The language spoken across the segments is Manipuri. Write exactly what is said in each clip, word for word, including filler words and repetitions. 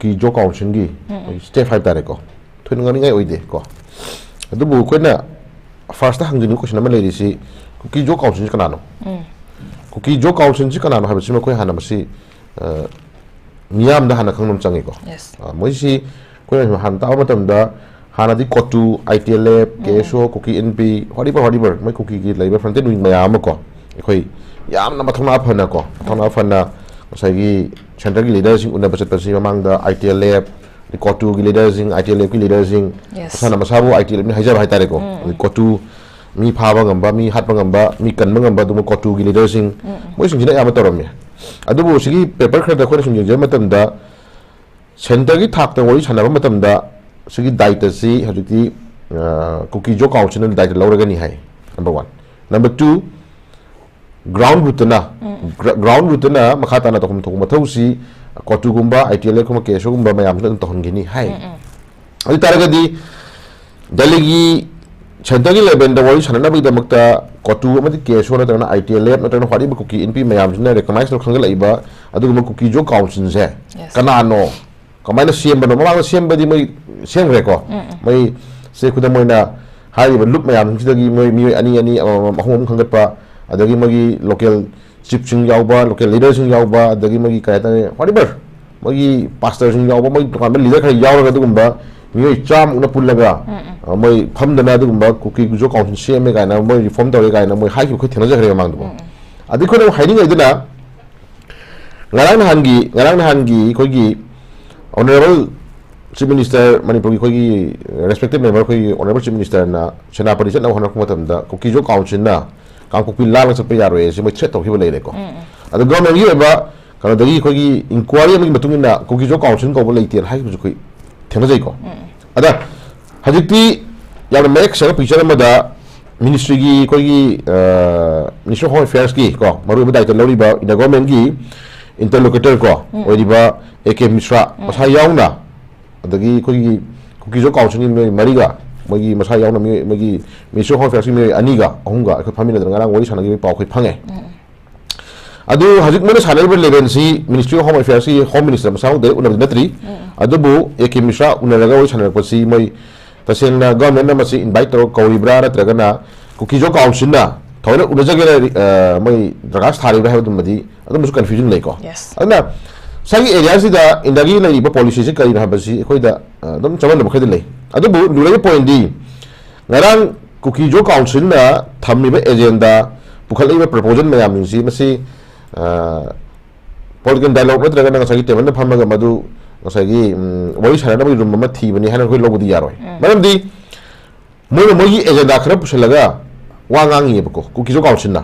ꯀꯨꯀꯤ ꯖꯣ ꯀꯥꯎꯟꯁꯤꯜꯒꯤ ꯁ꯭ꯇꯦꯞ ꯍꯥꯏꯕ ꯇꯥꯔꯦꯀꯣ, ꯊꯣꯏꯅ ꯉꯥꯡꯅꯤꯡꯉꯥꯏ ꯑꯣꯏꯗꯦ ꯀꯣ꯫ ꯑꯗꯨꯕꯨ ꯑꯩꯈꯣꯏꯅ ꯐꯥꯔꯁꯇ ꯍꯪꯖꯅꯤꯡꯕ ꯀꯣꯏꯁꯟ ꯑꯃ ꯂꯩꯔꯤꯁꯤ, ꯀꯨꯀꯤ ꯖꯣ ꯀꯥꯎꯟꯁꯤꯜꯁꯤ ꯀꯅꯥꯅꯣ? ꯀꯨꯀꯤ ꯖꯣ ꯀꯥꯎꯟꯁꯤꯜꯁꯤ ꯀꯅꯥꯅꯣ ꯍꯥꯏꯕꯁꯤꯃ ꯑꯩꯈꯣꯏ ꯍꯥꯟꯅ ꯃꯁꯤ, ꯑ, ꯃꯤꯌꯥꯝꯗ ꯍꯥꯟꯅ ꯈꯪꯕ ꯑꯃ ꯆꯪꯉꯤꯀꯣ꯫ ꯑ, ꯃꯣꯏꯁꯤ ꯑꯩꯈꯣꯏꯅ ꯍꯥꯟꯅ ꯇꯥꯕ ꯃꯇꯝꯗ ꯍꯥꯟꯅꯗꯤ ꯀꯣꯇꯨ, ꯑꯥꯏ ꯇꯤ ꯑꯦꯜ ꯑꯦꯐ, ꯀꯦ ꯑꯦꯁ ꯑꯣ, ꯀꯨꯀꯤ ꯑꯦꯟ ꯄꯤ, whatever, whatever, ꯃꯣꯏ ꯀꯨꯀꯤꯒꯤ ꯂꯩꯕ fronted wing ꯃꯌꯥꯝ ꯑꯃ ꯀꯣ, ꯑꯩꯈꯣꯏ ꯌꯥꯝꯅ ꯃꯊꯧꯅꯥ ꯐꯅ ꯀꯣ, ꯃꯊꯧꯅꯥ ꯐꯅ ꯉꯁꯥꯏꯒꯤ ꯁꯦꯟꯇꯔꯒꯤ ꯂꯤꯗꯔꯁꯤꯡ ꯎꯅꯕ ꯆꯠꯄꯁꯤ ꯃꯃꯥꯡꯗ ꯑꯥꯏ ꯇꯤ ꯑꯦꯜ ꯑꯦꯐ, ꯀꯣꯇꯨꯒꯤ ꯂꯤꯗꯔꯁꯤꯡ, ꯑꯥꯏ ꯇꯤ ꯑꯦꯜ ꯑꯦꯐꯀꯤ ꯂꯤꯗꯔꯁꯤꯡ, ꯃꯁꯥꯅ ꯃꯁꯥꯕꯨ ꯑꯥꯏ ꯇꯤ ꯑꯦꯜ ꯑꯦꯐꯅꯤ ꯍꯥꯏꯖꯕ ꯍꯥꯏꯇꯥꯔꯦꯀꯣ꯫ ꯑꯗꯩ ꯀꯣꯇꯨ ꯃꯤ ꯐꯥꯕ ꯉꯝꯕ, ꯃꯤ ꯍꯥꯠꯄ ꯉꯝꯕ, ꯃꯤ ꯀꯟꯕ ꯉꯝꯕ ꯑꯗꯨꯒꯨꯝꯕ ꯀꯣꯇꯨꯒꯤ ꯂꯤꯗꯔꯁꯤꯡ, ꯃꯣꯏꯁꯤꯡꯁꯤꯅ ꯑꯌꯥꯝꯕ ꯇꯧꯔꯝꯃꯤ꯫ ꯑꯗꯨꯕꯨ ꯁꯤꯒꯤ ꯄꯦꯄꯔ ꯈꯔꯗ ꯑꯩꯈꯣꯏꯅ ꯁꯨꯝ ꯌꯦꯡꯖꯕ ꯃꯇꯝꯗ, ꯁꯦꯟꯇꯔꯒꯤ ꯊꯥꯛꯇ ꯋꯥꯔꯤ ꯁꯥꯟꯅꯕ ꯃꯇꯝꯗ ꯁꯤꯒꯤ ꯗꯥꯏꯇꯁꯤ ꯍꯧꯖꯤꯛꯇꯤ, ꯑ, ꯀꯨꯀꯤ ꯖꯣ ꯀꯥꯎꯟꯁꯤꯜꯅ ꯗꯥꯏꯇ ꯂꯧꯔꯒꯅꯤ ꯍꯥꯏ, number one꯫ Number two, ground ꯔꯨꯠꯇꯅ, ꯒ꯭ꯔꯥꯎꯟ ꯔꯨꯠꯇꯅ ꯃꯈꯥ ꯇꯥꯅ ꯇꯧꯐꯝ ꯊꯣꯛꯄ ꯃꯊꯧꯁꯤ ꯀꯣꯇꯨꯒꯨꯝꯕ, ꯑꯥꯏ ꯇꯤ ꯑꯦꯜ ꯑꯦꯐꯀꯨꯝꯕ, ꯀꯦ ꯑꯦꯁ ꯑꯣꯒꯨꯝꯕ ꯃꯌꯥꯝꯁꯤꯅ ꯑꯗꯨꯝ ꯇꯧꯍꯟꯒꯅꯤ ꯍꯥꯏ꯫ ꯑꯗꯨ ꯑꯣꯏ ꯇꯥꯔꯒꯗꯤ ꯗꯦꯜꯂꯤꯒꯤ ꯁꯦꯟꯇꯔꯒꯤ ꯂꯦꯚꯦꯜꯗ ꯋꯥꯔꯤ ꯁꯥꯟꯅꯅꯕꯒꯤꯗꯃꯛꯇ ꯀꯣꯇꯨ ꯑꯃꯗꯤ ꯀꯦ ꯑꯦꯁ ꯑꯣ ꯅꯠꯇ꯭ꯔꯒꯅ ꯑꯥꯏ ꯇꯤ ꯑꯦꯜ ꯑꯦꯐ ꯅꯠꯇ꯭ꯔꯒꯅ whatever ꯀꯨꯀꯤ ꯏꯟꯄꯤ ꯃꯌꯥꯝꯁꯤꯅ ꯔꯦꯀꯣꯒꯅꯥꯏꯁ ꯇꯧꯔ ꯈꯪꯒꯠꯂꯛꯏꯕ ꯑꯗꯨꯒꯨꯝꯕ ꯀꯨꯀꯤ ꯖꯣ ꯀꯥꯎꯟꯁꯤꯜꯁꯦ ꯀꯅꯥꯅꯣ? ꯀꯃꯥꯏꯅ ꯁꯦꯝꯕꯅꯣ? ꯃꯃꯥꯡꯗ ꯁꯦꯝꯕꯗꯤ ꯃꯣꯏ ꯁꯦꯝꯈ꯭ꯔꯦꯀꯣ꯫ ꯃꯣꯏ ꯁꯦ ꯈꯨꯗꯝ ꯑꯣꯏꯅ ꯍꯥꯏꯔꯤꯕ ꯂꯨꯞ ꯃꯌꯥꯝꯁꯤꯗꯒꯤ ꯃꯣꯏ ꯃꯤꯑꯣꯏ ꯑꯅꯤ ꯑꯅꯤ, ꯑꯃꯃꯝ, ꯑꯍꯨꯝ ꯑꯍꯨꯝ ꯈꯟꯒꯠꯄ, ꯑꯗꯒꯤ ꯃꯣꯏꯒꯤ ꯂꯣꯀꯦꯜ ꯆꯤꯞꯁꯤꯡ ꯌꯥꯎꯕ, ꯂꯣꯀꯦꯜ ꯂꯤꯗꯔꯁꯤꯡ ꯌꯥꯎꯕ, ꯑꯗꯒꯤ ꯃꯣꯏꯒꯤ ꯀꯩ ꯍꯥꯏꯇꯥꯔꯦ, whatever, ꯃꯣꯏꯒꯤ ꯄꯥꯁꯇꯔꯁꯤꯡ ꯌꯥꯎꯕ, ꯃꯣꯏ ꯇꯣꯉꯥꯟꯕ ꯂꯤꯗꯔ ꯈꯔ ꯌꯥꯎꯔꯒ ꯑꯗꯨꯒꯨꯝꯕ ꯃꯤꯑꯣꯏ ꯆꯥꯝꯃꯨꯛꯅ ꯄꯨꯜꯂꯒ, ꯑ, ꯃꯣꯏ ꯐꯝꯗꯅ ꯑꯗꯨꯒꯨꯝꯕ ꯀꯨꯀꯤ ꯖꯣ ꯀꯥꯎꯟꯁꯤꯜ ꯁꯦꯝꯃꯦ ꯀꯥꯏꯅ, ꯃꯣꯏ ꯔꯤꯐꯣꯔꯝ ꯇꯧꯔꯦ ꯀꯥꯏꯅ ꯃꯣꯏ ꯍꯥꯏꯈꯤꯕ ꯑꯩꯈꯣꯏ ꯊꯦꯡꯅꯖꯈ꯭ꯔꯦ ꯃꯃꯥꯡꯗꯀꯣ꯫ ꯑꯗꯨ ꯑꯩꯈꯣꯏꯅ ꯑꯃꯨꯛ ꯍꯥꯏꯅꯤꯡꯉꯤꯗꯨꯅ, ꯉꯔꯥꯡ ꯅꯍꯥꯟꯒꯤ, ꯉꯔꯥꯡ ꯅꯍꯥꯟꯒꯤ ꯑꯩꯈꯣꯏꯒꯤ Honourable Chief Minister, ꯃꯅꯤꯄꯨꯔꯒꯤ ꯑꯩꯈꯣꯏꯒꯤ respected member, ꯑꯩꯈꯣꯏꯒꯤ Honourable Chief Ministerꯅ ꯁꯦꯅꯥꯄꯇꯤ ꯆꯠꯅꯕ ꯍꯣꯠꯅꯔꯛꯄ ꯃꯇꯝꯗ ꯀꯨꯀꯤ ꯖꯣ ꯀꯥꯎꯟꯁꯤꯜꯅ ꯀꯥꯡꯄꯣꯛꯄꯤ ꯂꯥꯜꯂꯒ ꯆꯠꯄ ꯌꯥꯔꯣꯏ ꯍꯥꯏꯁꯦ ꯃꯣꯏ threat ꯇꯧꯈꯤꯕ ꯂꯩꯔꯦꯀꯣ꯫ ꯑꯗꯣ governmentꯀꯤ ꯑꯣꯏꯕ ꯀꯩꯅꯣꯗꯒꯤ ꯑꯩꯈꯣꯏꯒꯤ inquiry ꯑꯃꯒꯤ ꯃꯇꯨꯡ ꯏꯟꯅ ꯀꯨꯀꯤ ꯖꯣ ꯀꯥꯎꯟꯁꯤꯜ ꯀꯧꯕ ꯂꯩꯇꯦꯅ ꯍꯥꯏꯈꯤꯕꯁꯨ ꯑꯩꯈꯣꯏ ꯊꯦꯡꯅꯖꯩꯀꯣ꯫ ꯑꯗ ꯍꯧꯖꯤꯛꯇꯤ ꯌꯥꯝꯅ ꯃꯌꯦꯛ ꯁꯦꯡꯅ picture ꯑꯃꯗ ministryꯒꯤ ꯑꯩꯈꯣꯏꯒꯤ, ꯑ, Ministry of Home Affairsꯀꯤ ꯀꯣ, ꯃꯔꯨꯑꯣꯏꯕ ꯗꯥꯏꯇ ꯂꯧꯔꯤꯕ India governmentꯀꯤ interlocutor ꯀꯣ, ꯑꯣꯏꯔꯤꯕ ꯑꯦ ꯀꯦ ꯃꯤꯁ꯭ꯔꯥ ꯃꯁꯥ ꯌꯥꯎꯅ, ꯑꯗꯒꯤ ꯑꯩꯈꯣꯏꯒꯤ ꯀꯨꯀꯤ ꯖꯣ ꯀꯥꯎꯟꯁꯤꯜꯒꯤ ꯃꯤꯑꯣꯏ ꯃꯔꯤꯒ, ꯃꯣꯏꯒꯤ ꯃꯁꯥ ꯌꯥꯎꯅ ꯃꯤꯑꯣꯏ, ꯃꯣꯏꯒꯤ Ministry of Home Affairsꯀꯤ ꯃꯤꯑꯣꯏ ꯑꯅꯤꯒ, ꯑꯍꯨꯝꯒ ꯑꯩꯈꯣꯏ ꯐꯝꯃꯤꯟꯅꯗꯅ ꯉꯔꯥꯡ ꯋꯥꯔꯤ ꯁꯥꯟꯅꯈꯤꯕꯒꯤ ꯄꯥꯎ ꯑꯩꯈꯣꯏ ꯐꯪꯉꯦ꯫ ꯑꯗꯨ ꯍꯧꯖꯤꯛ ꯃꯣꯏꯅ ꯁꯥꯟꯅꯔꯤꯕ ꯂꯦꯚꯦꯜꯁꯤ Ministry of Home Affairsꯀꯤ Home Minister ꯃꯁꯥꯃꯛ direct ꯎꯅꯕꯗꯤ ꯅꯠꯇ꯭ꯔꯤ꯫ ꯑꯗꯨꯕꯨ A K Mishra ꯎꯅꯔꯒ ꯋꯥꯔꯤ ꯁꯥꯟꯅꯔꯛꯄꯁꯤ ꯃꯣꯏ ꯇꯁꯦꯡꯅ governmentꯅ ꯃꯁꯤ invite ꯇꯧꯔꯒ ꯀꯧꯔꯤꯕ꯭ꯔꯥ ꯅꯠꯇ꯭ꯔꯒꯅ ꯀꯨꯀꯤꯖꯣ councilꯅ ꯊꯑꯣꯏꯅ ꯎꯅꯖꯒꯦꯅ ꯑ, ꯃꯣꯏ ꯗꯔꯈꯥꯁ ꯊꯥꯔꯤꯕ꯭ꯔꯥ ꯍꯥꯏꯕꯗꯨꯃꯗꯤ ꯑꯗꯨꯝꯕꯁꯨ confusion ꯂꯩꯀꯣ꯫ Yes. ꯑꯗꯨꯅ ꯉꯁꯥꯏꯒꯤ areaꯁꯤꯗ Indiaꯒꯤ ꯂꯩꯔꯤꯕ policyꯁꯤ ꯀꯔꯤꯅꯣ ꯍꯥꯏꯕꯁꯤ ꯑꯩꯈꯣꯏꯗ ꯑ, ꯑꯗꯨꯝ ꯆꯃꯝꯅꯕ ꯈꯔꯗꯤ ꯂꯩ꯫ ꯑꯗꯨꯕꯨ ꯂꯨꯔꯤꯕ pointꯗꯤ ꯉꯔꯥꯡ ꯀꯨꯀꯤꯖꯣ councilꯅ ꯊꯝꯃꯤꯕ agenda, ꯄꯨꯈꯠꯂꯛꯏꯕ proposal ꯃꯌꯥꯝꯁꯤꯡꯁꯤ ꯃꯁꯤ ꯑ, political dialogue ꯅꯠꯇ꯭ꯔꯒꯅ ꯉꯁꯥꯏꯒꯤ tableꯗ ꯐꯝꯃꯒ ꯃꯗꯨ ꯉꯁꯥꯏꯒꯤ ꯎꯝ, ꯋꯥꯔꯤ ꯁꯥꯟꯅꯅꯕꯒꯤ room ꯑꯃ ꯊꯤꯕꯅꯤ ꯍꯥꯏꯅ ꯑꯩꯈꯣꯏ ꯂꯧꯕꯗꯤ ꯌꯥꯔꯣꯏ꯫ ꯃꯔꯝꯗꯤ ꯃꯣꯏꯅ ꯃꯣꯏꯒꯤ agenda ꯈꯔ ꯄꯨꯁꯜꯂꯒ ꯋꯥ ꯉꯥꯡꯉꯤꯑꯕꯀꯣ ꯀꯨꯀꯤꯖꯣ councilꯅ꯫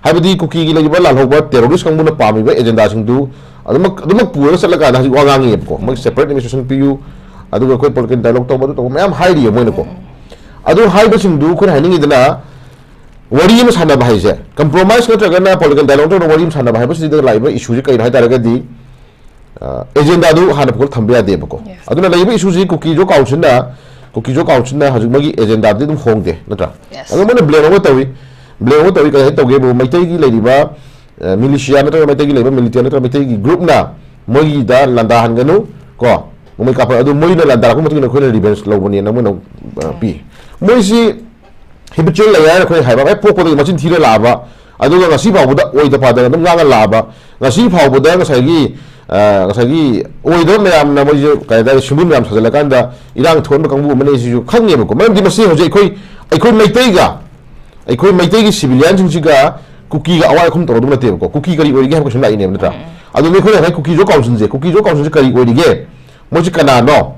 ꯍꯥꯏꯕꯗꯤ ꯀꯨꯀꯤꯒꯤ ꯂꯩꯔꯤꯕ ꯂꯥꯜꯍꯧꯕ terrorist ꯀꯥꯡꯕꯨꯅ ꯄꯥꯝꯃꯤꯕ agendaꯁꯤꯡꯗꯨ ꯑꯗꯨꯃꯛ ꯑꯗꯨꯃꯛ ꯄꯨꯔꯒ ꯆꯠꯂꯀꯥꯟꯗ ꯍꯧꯖꯤꯛ ꯋꯥ ꯉꯥꯡꯉꯤꯑꯕꯀꯣ꯫ ꯃꯣꯏ separate administration ꯄꯤꯌꯨ, ꯑꯗꯨꯒ ꯑꯩꯈꯣꯏ political dialogue ꯇꯧꯕ, ꯑꯗꯨ ꯇꯧꯕ ꯃꯌꯥꯝ ꯍꯥꯏꯔꯤꯑꯕ ꯃꯣꯏꯅꯀꯣ꯫ ꯑꯗꯨ ꯍꯥꯏꯕꯁꯤꯡꯗꯨ ꯑꯩꯈꯣꯏꯅ ꯍꯥꯏꯅꯤꯡꯉꯤꯗꯅ ꯋꯥꯔꯤ ꯑꯃ ꯁꯥꯟꯅꯕ ꯍꯥꯏꯁꯦ, compromise ꯅꯠꯇ꯭ꯔꯒꯅ political dialogue ꯇꯧꯔꯒ ꯋꯥꯔꯤ ꯑꯃ ꯁꯥꯟꯅꯕ ꯍꯥꯏꯕꯁꯤꯗ ꯂꯥꯛꯏꯕ issueꯁꯦ ꯀꯩꯅꯣ ꯍꯥꯏ ꯇꯥꯔꯒꯗꯤ, ꯑ, agendaꯗꯨ ꯍꯥꯟꯅ ꯄꯨꯈꯠ ꯊꯝꯕ ꯌꯥꯗꯦꯕꯀꯣ꯫ Yes. ꯑꯗꯨꯅ ꯂꯩꯔꯤꯕ issueꯁꯤ ꯀꯨꯀꯤꯖꯣ councilꯅ, ꯀꯨꯀꯤꯖꯣ councilꯅ ꯍꯧꯖꯤꯛ ꯃꯣꯏꯒꯤ agendaꯗꯤ ꯑꯗꯨꯝ ꯍꯣꯡꯗꯦ, ꯅꯠꯇ꯭ꯔꯥ? Yes. ꯑꯗꯣ ꯃꯣꯏꯅ blame ꯑꯃ ꯇꯧꯏ, blame ꯑꯃ ꯇꯧꯏ, ꯀꯔꯤ ꯍꯥꯏ ꯇꯧꯒꯦꯕꯨ, ꯃꯩꯇꯩꯒꯤ ꯂꯩꯔꯤꯕ, ꯑ, militia ꯅꯠꯇ꯭ꯔꯒ ꯃꯩꯇꯩꯒꯤ ꯂꯩꯕ militia ꯅꯠꯇ꯭ꯔꯒ ꯃꯩꯇꯩꯒꯤ groupꯅ ꯃꯣꯏꯒꯤꯗ ꯂꯥꯟꯗꯥꯍꯟꯒꯅꯨ, ꯀꯣ, ꯅꯣꯡꯃꯩ ꯀꯥꯞꯄ, ꯑꯗꯨ ꯃꯣꯏꯅ ꯂꯥꯟꯗꯥꯔꯛꯄ ꯃꯇꯨꯡꯗ ꯑꯩꯈꯣꯏꯅ revenge ꯂꯧꯕꯅꯦꯅ ꯃꯣꯏꯅ, ꯑ, ꯄꯤ꯫ ꯃꯣꯏꯁꯤ habitual ꯂꯩ ꯍꯥꯏꯅ ꯑꯩꯈꯣꯏ ꯍꯥꯏꯕ, ꯍꯦꯛ ꯄꯣꯛꯄꯗꯒꯤ ꯃꯆꯤꯟ ꯊꯤꯔ ꯂꯥꯛꯑꯕ, ꯑꯗꯨꯒ ꯉꯁꯤ ꯐꯥꯎꯕꯗ ꯑꯣꯏꯗ ꯄꯥꯗꯅ ꯑꯗꯨꯝ ꯉꯥꯡꯉ ꯂꯥꯛꯑꯕ, ꯉꯁꯤ ꯐꯥꯎꯕꯗ ꯉꯁꯥꯏꯒꯤ, ꯑ, ꯉꯁꯥꯏꯒꯤ ꯑꯣꯏꯗꯕ ꯃꯌꯥꯝꯅ ꯃꯣꯏꯁꯦ ꯀꯩ ꯍꯥꯏꯇꯥꯔꯦ, ꯁꯤꯝꯕꯨꯜ ꯃꯌꯥꯝ ꯁꯥꯖꯤꯜꯂꯀꯥꯟꯗ ꯏꯔꯥꯡ ꯊꯣꯛꯍꯟꯕ ꯀꯥꯡꯕꯨ ꯑꯃꯅꯤ ꯁꯤꯁꯨ ꯈꯪꯉꯦꯕꯀꯣ꯫ ꯃꯔꯝꯗꯤ ꯃꯁꯤ ꯍꯧꯖꯤꯛ ꯑꯩꯈꯣꯏ, ꯑꯩꯈꯣꯏ ꯃꯩꯇꯩꯒ, ꯑꯩꯈꯣꯏ ꯃꯩꯇꯩꯒꯤ civilianꯁꯤꯡꯁꯤꯒ ꯀꯨꯀꯤꯒ ꯑꯋꯥꯏ ꯑꯈꯨꯝ ꯇꯧꯔꯗꯧ ꯅꯠꯇꯦꯕꯀꯣ꯫ ꯀꯨꯀꯤ ꯀꯔꯤ ꯑꯣꯏꯔꯤꯒꯦ ꯍꯥꯏꯕ question ꯂꯥꯛꯏꯅꯦꯕ, ꯅꯠꯇ꯭ꯔꯥ? ꯑꯗꯨꯅ ꯑꯩꯈꯣꯏꯅ ꯉꯁꯥꯏ ꯀꯨꯀꯤꯖꯣ councilꯁꯦ, ꯀꯨꯀꯤꯖꯣ councilꯁꯦ ꯀꯔꯤ ꯑꯣꯏꯔꯤꯒꯦ? ꯃꯣꯏꯁꯤ ꯀꯅꯥꯅꯣ?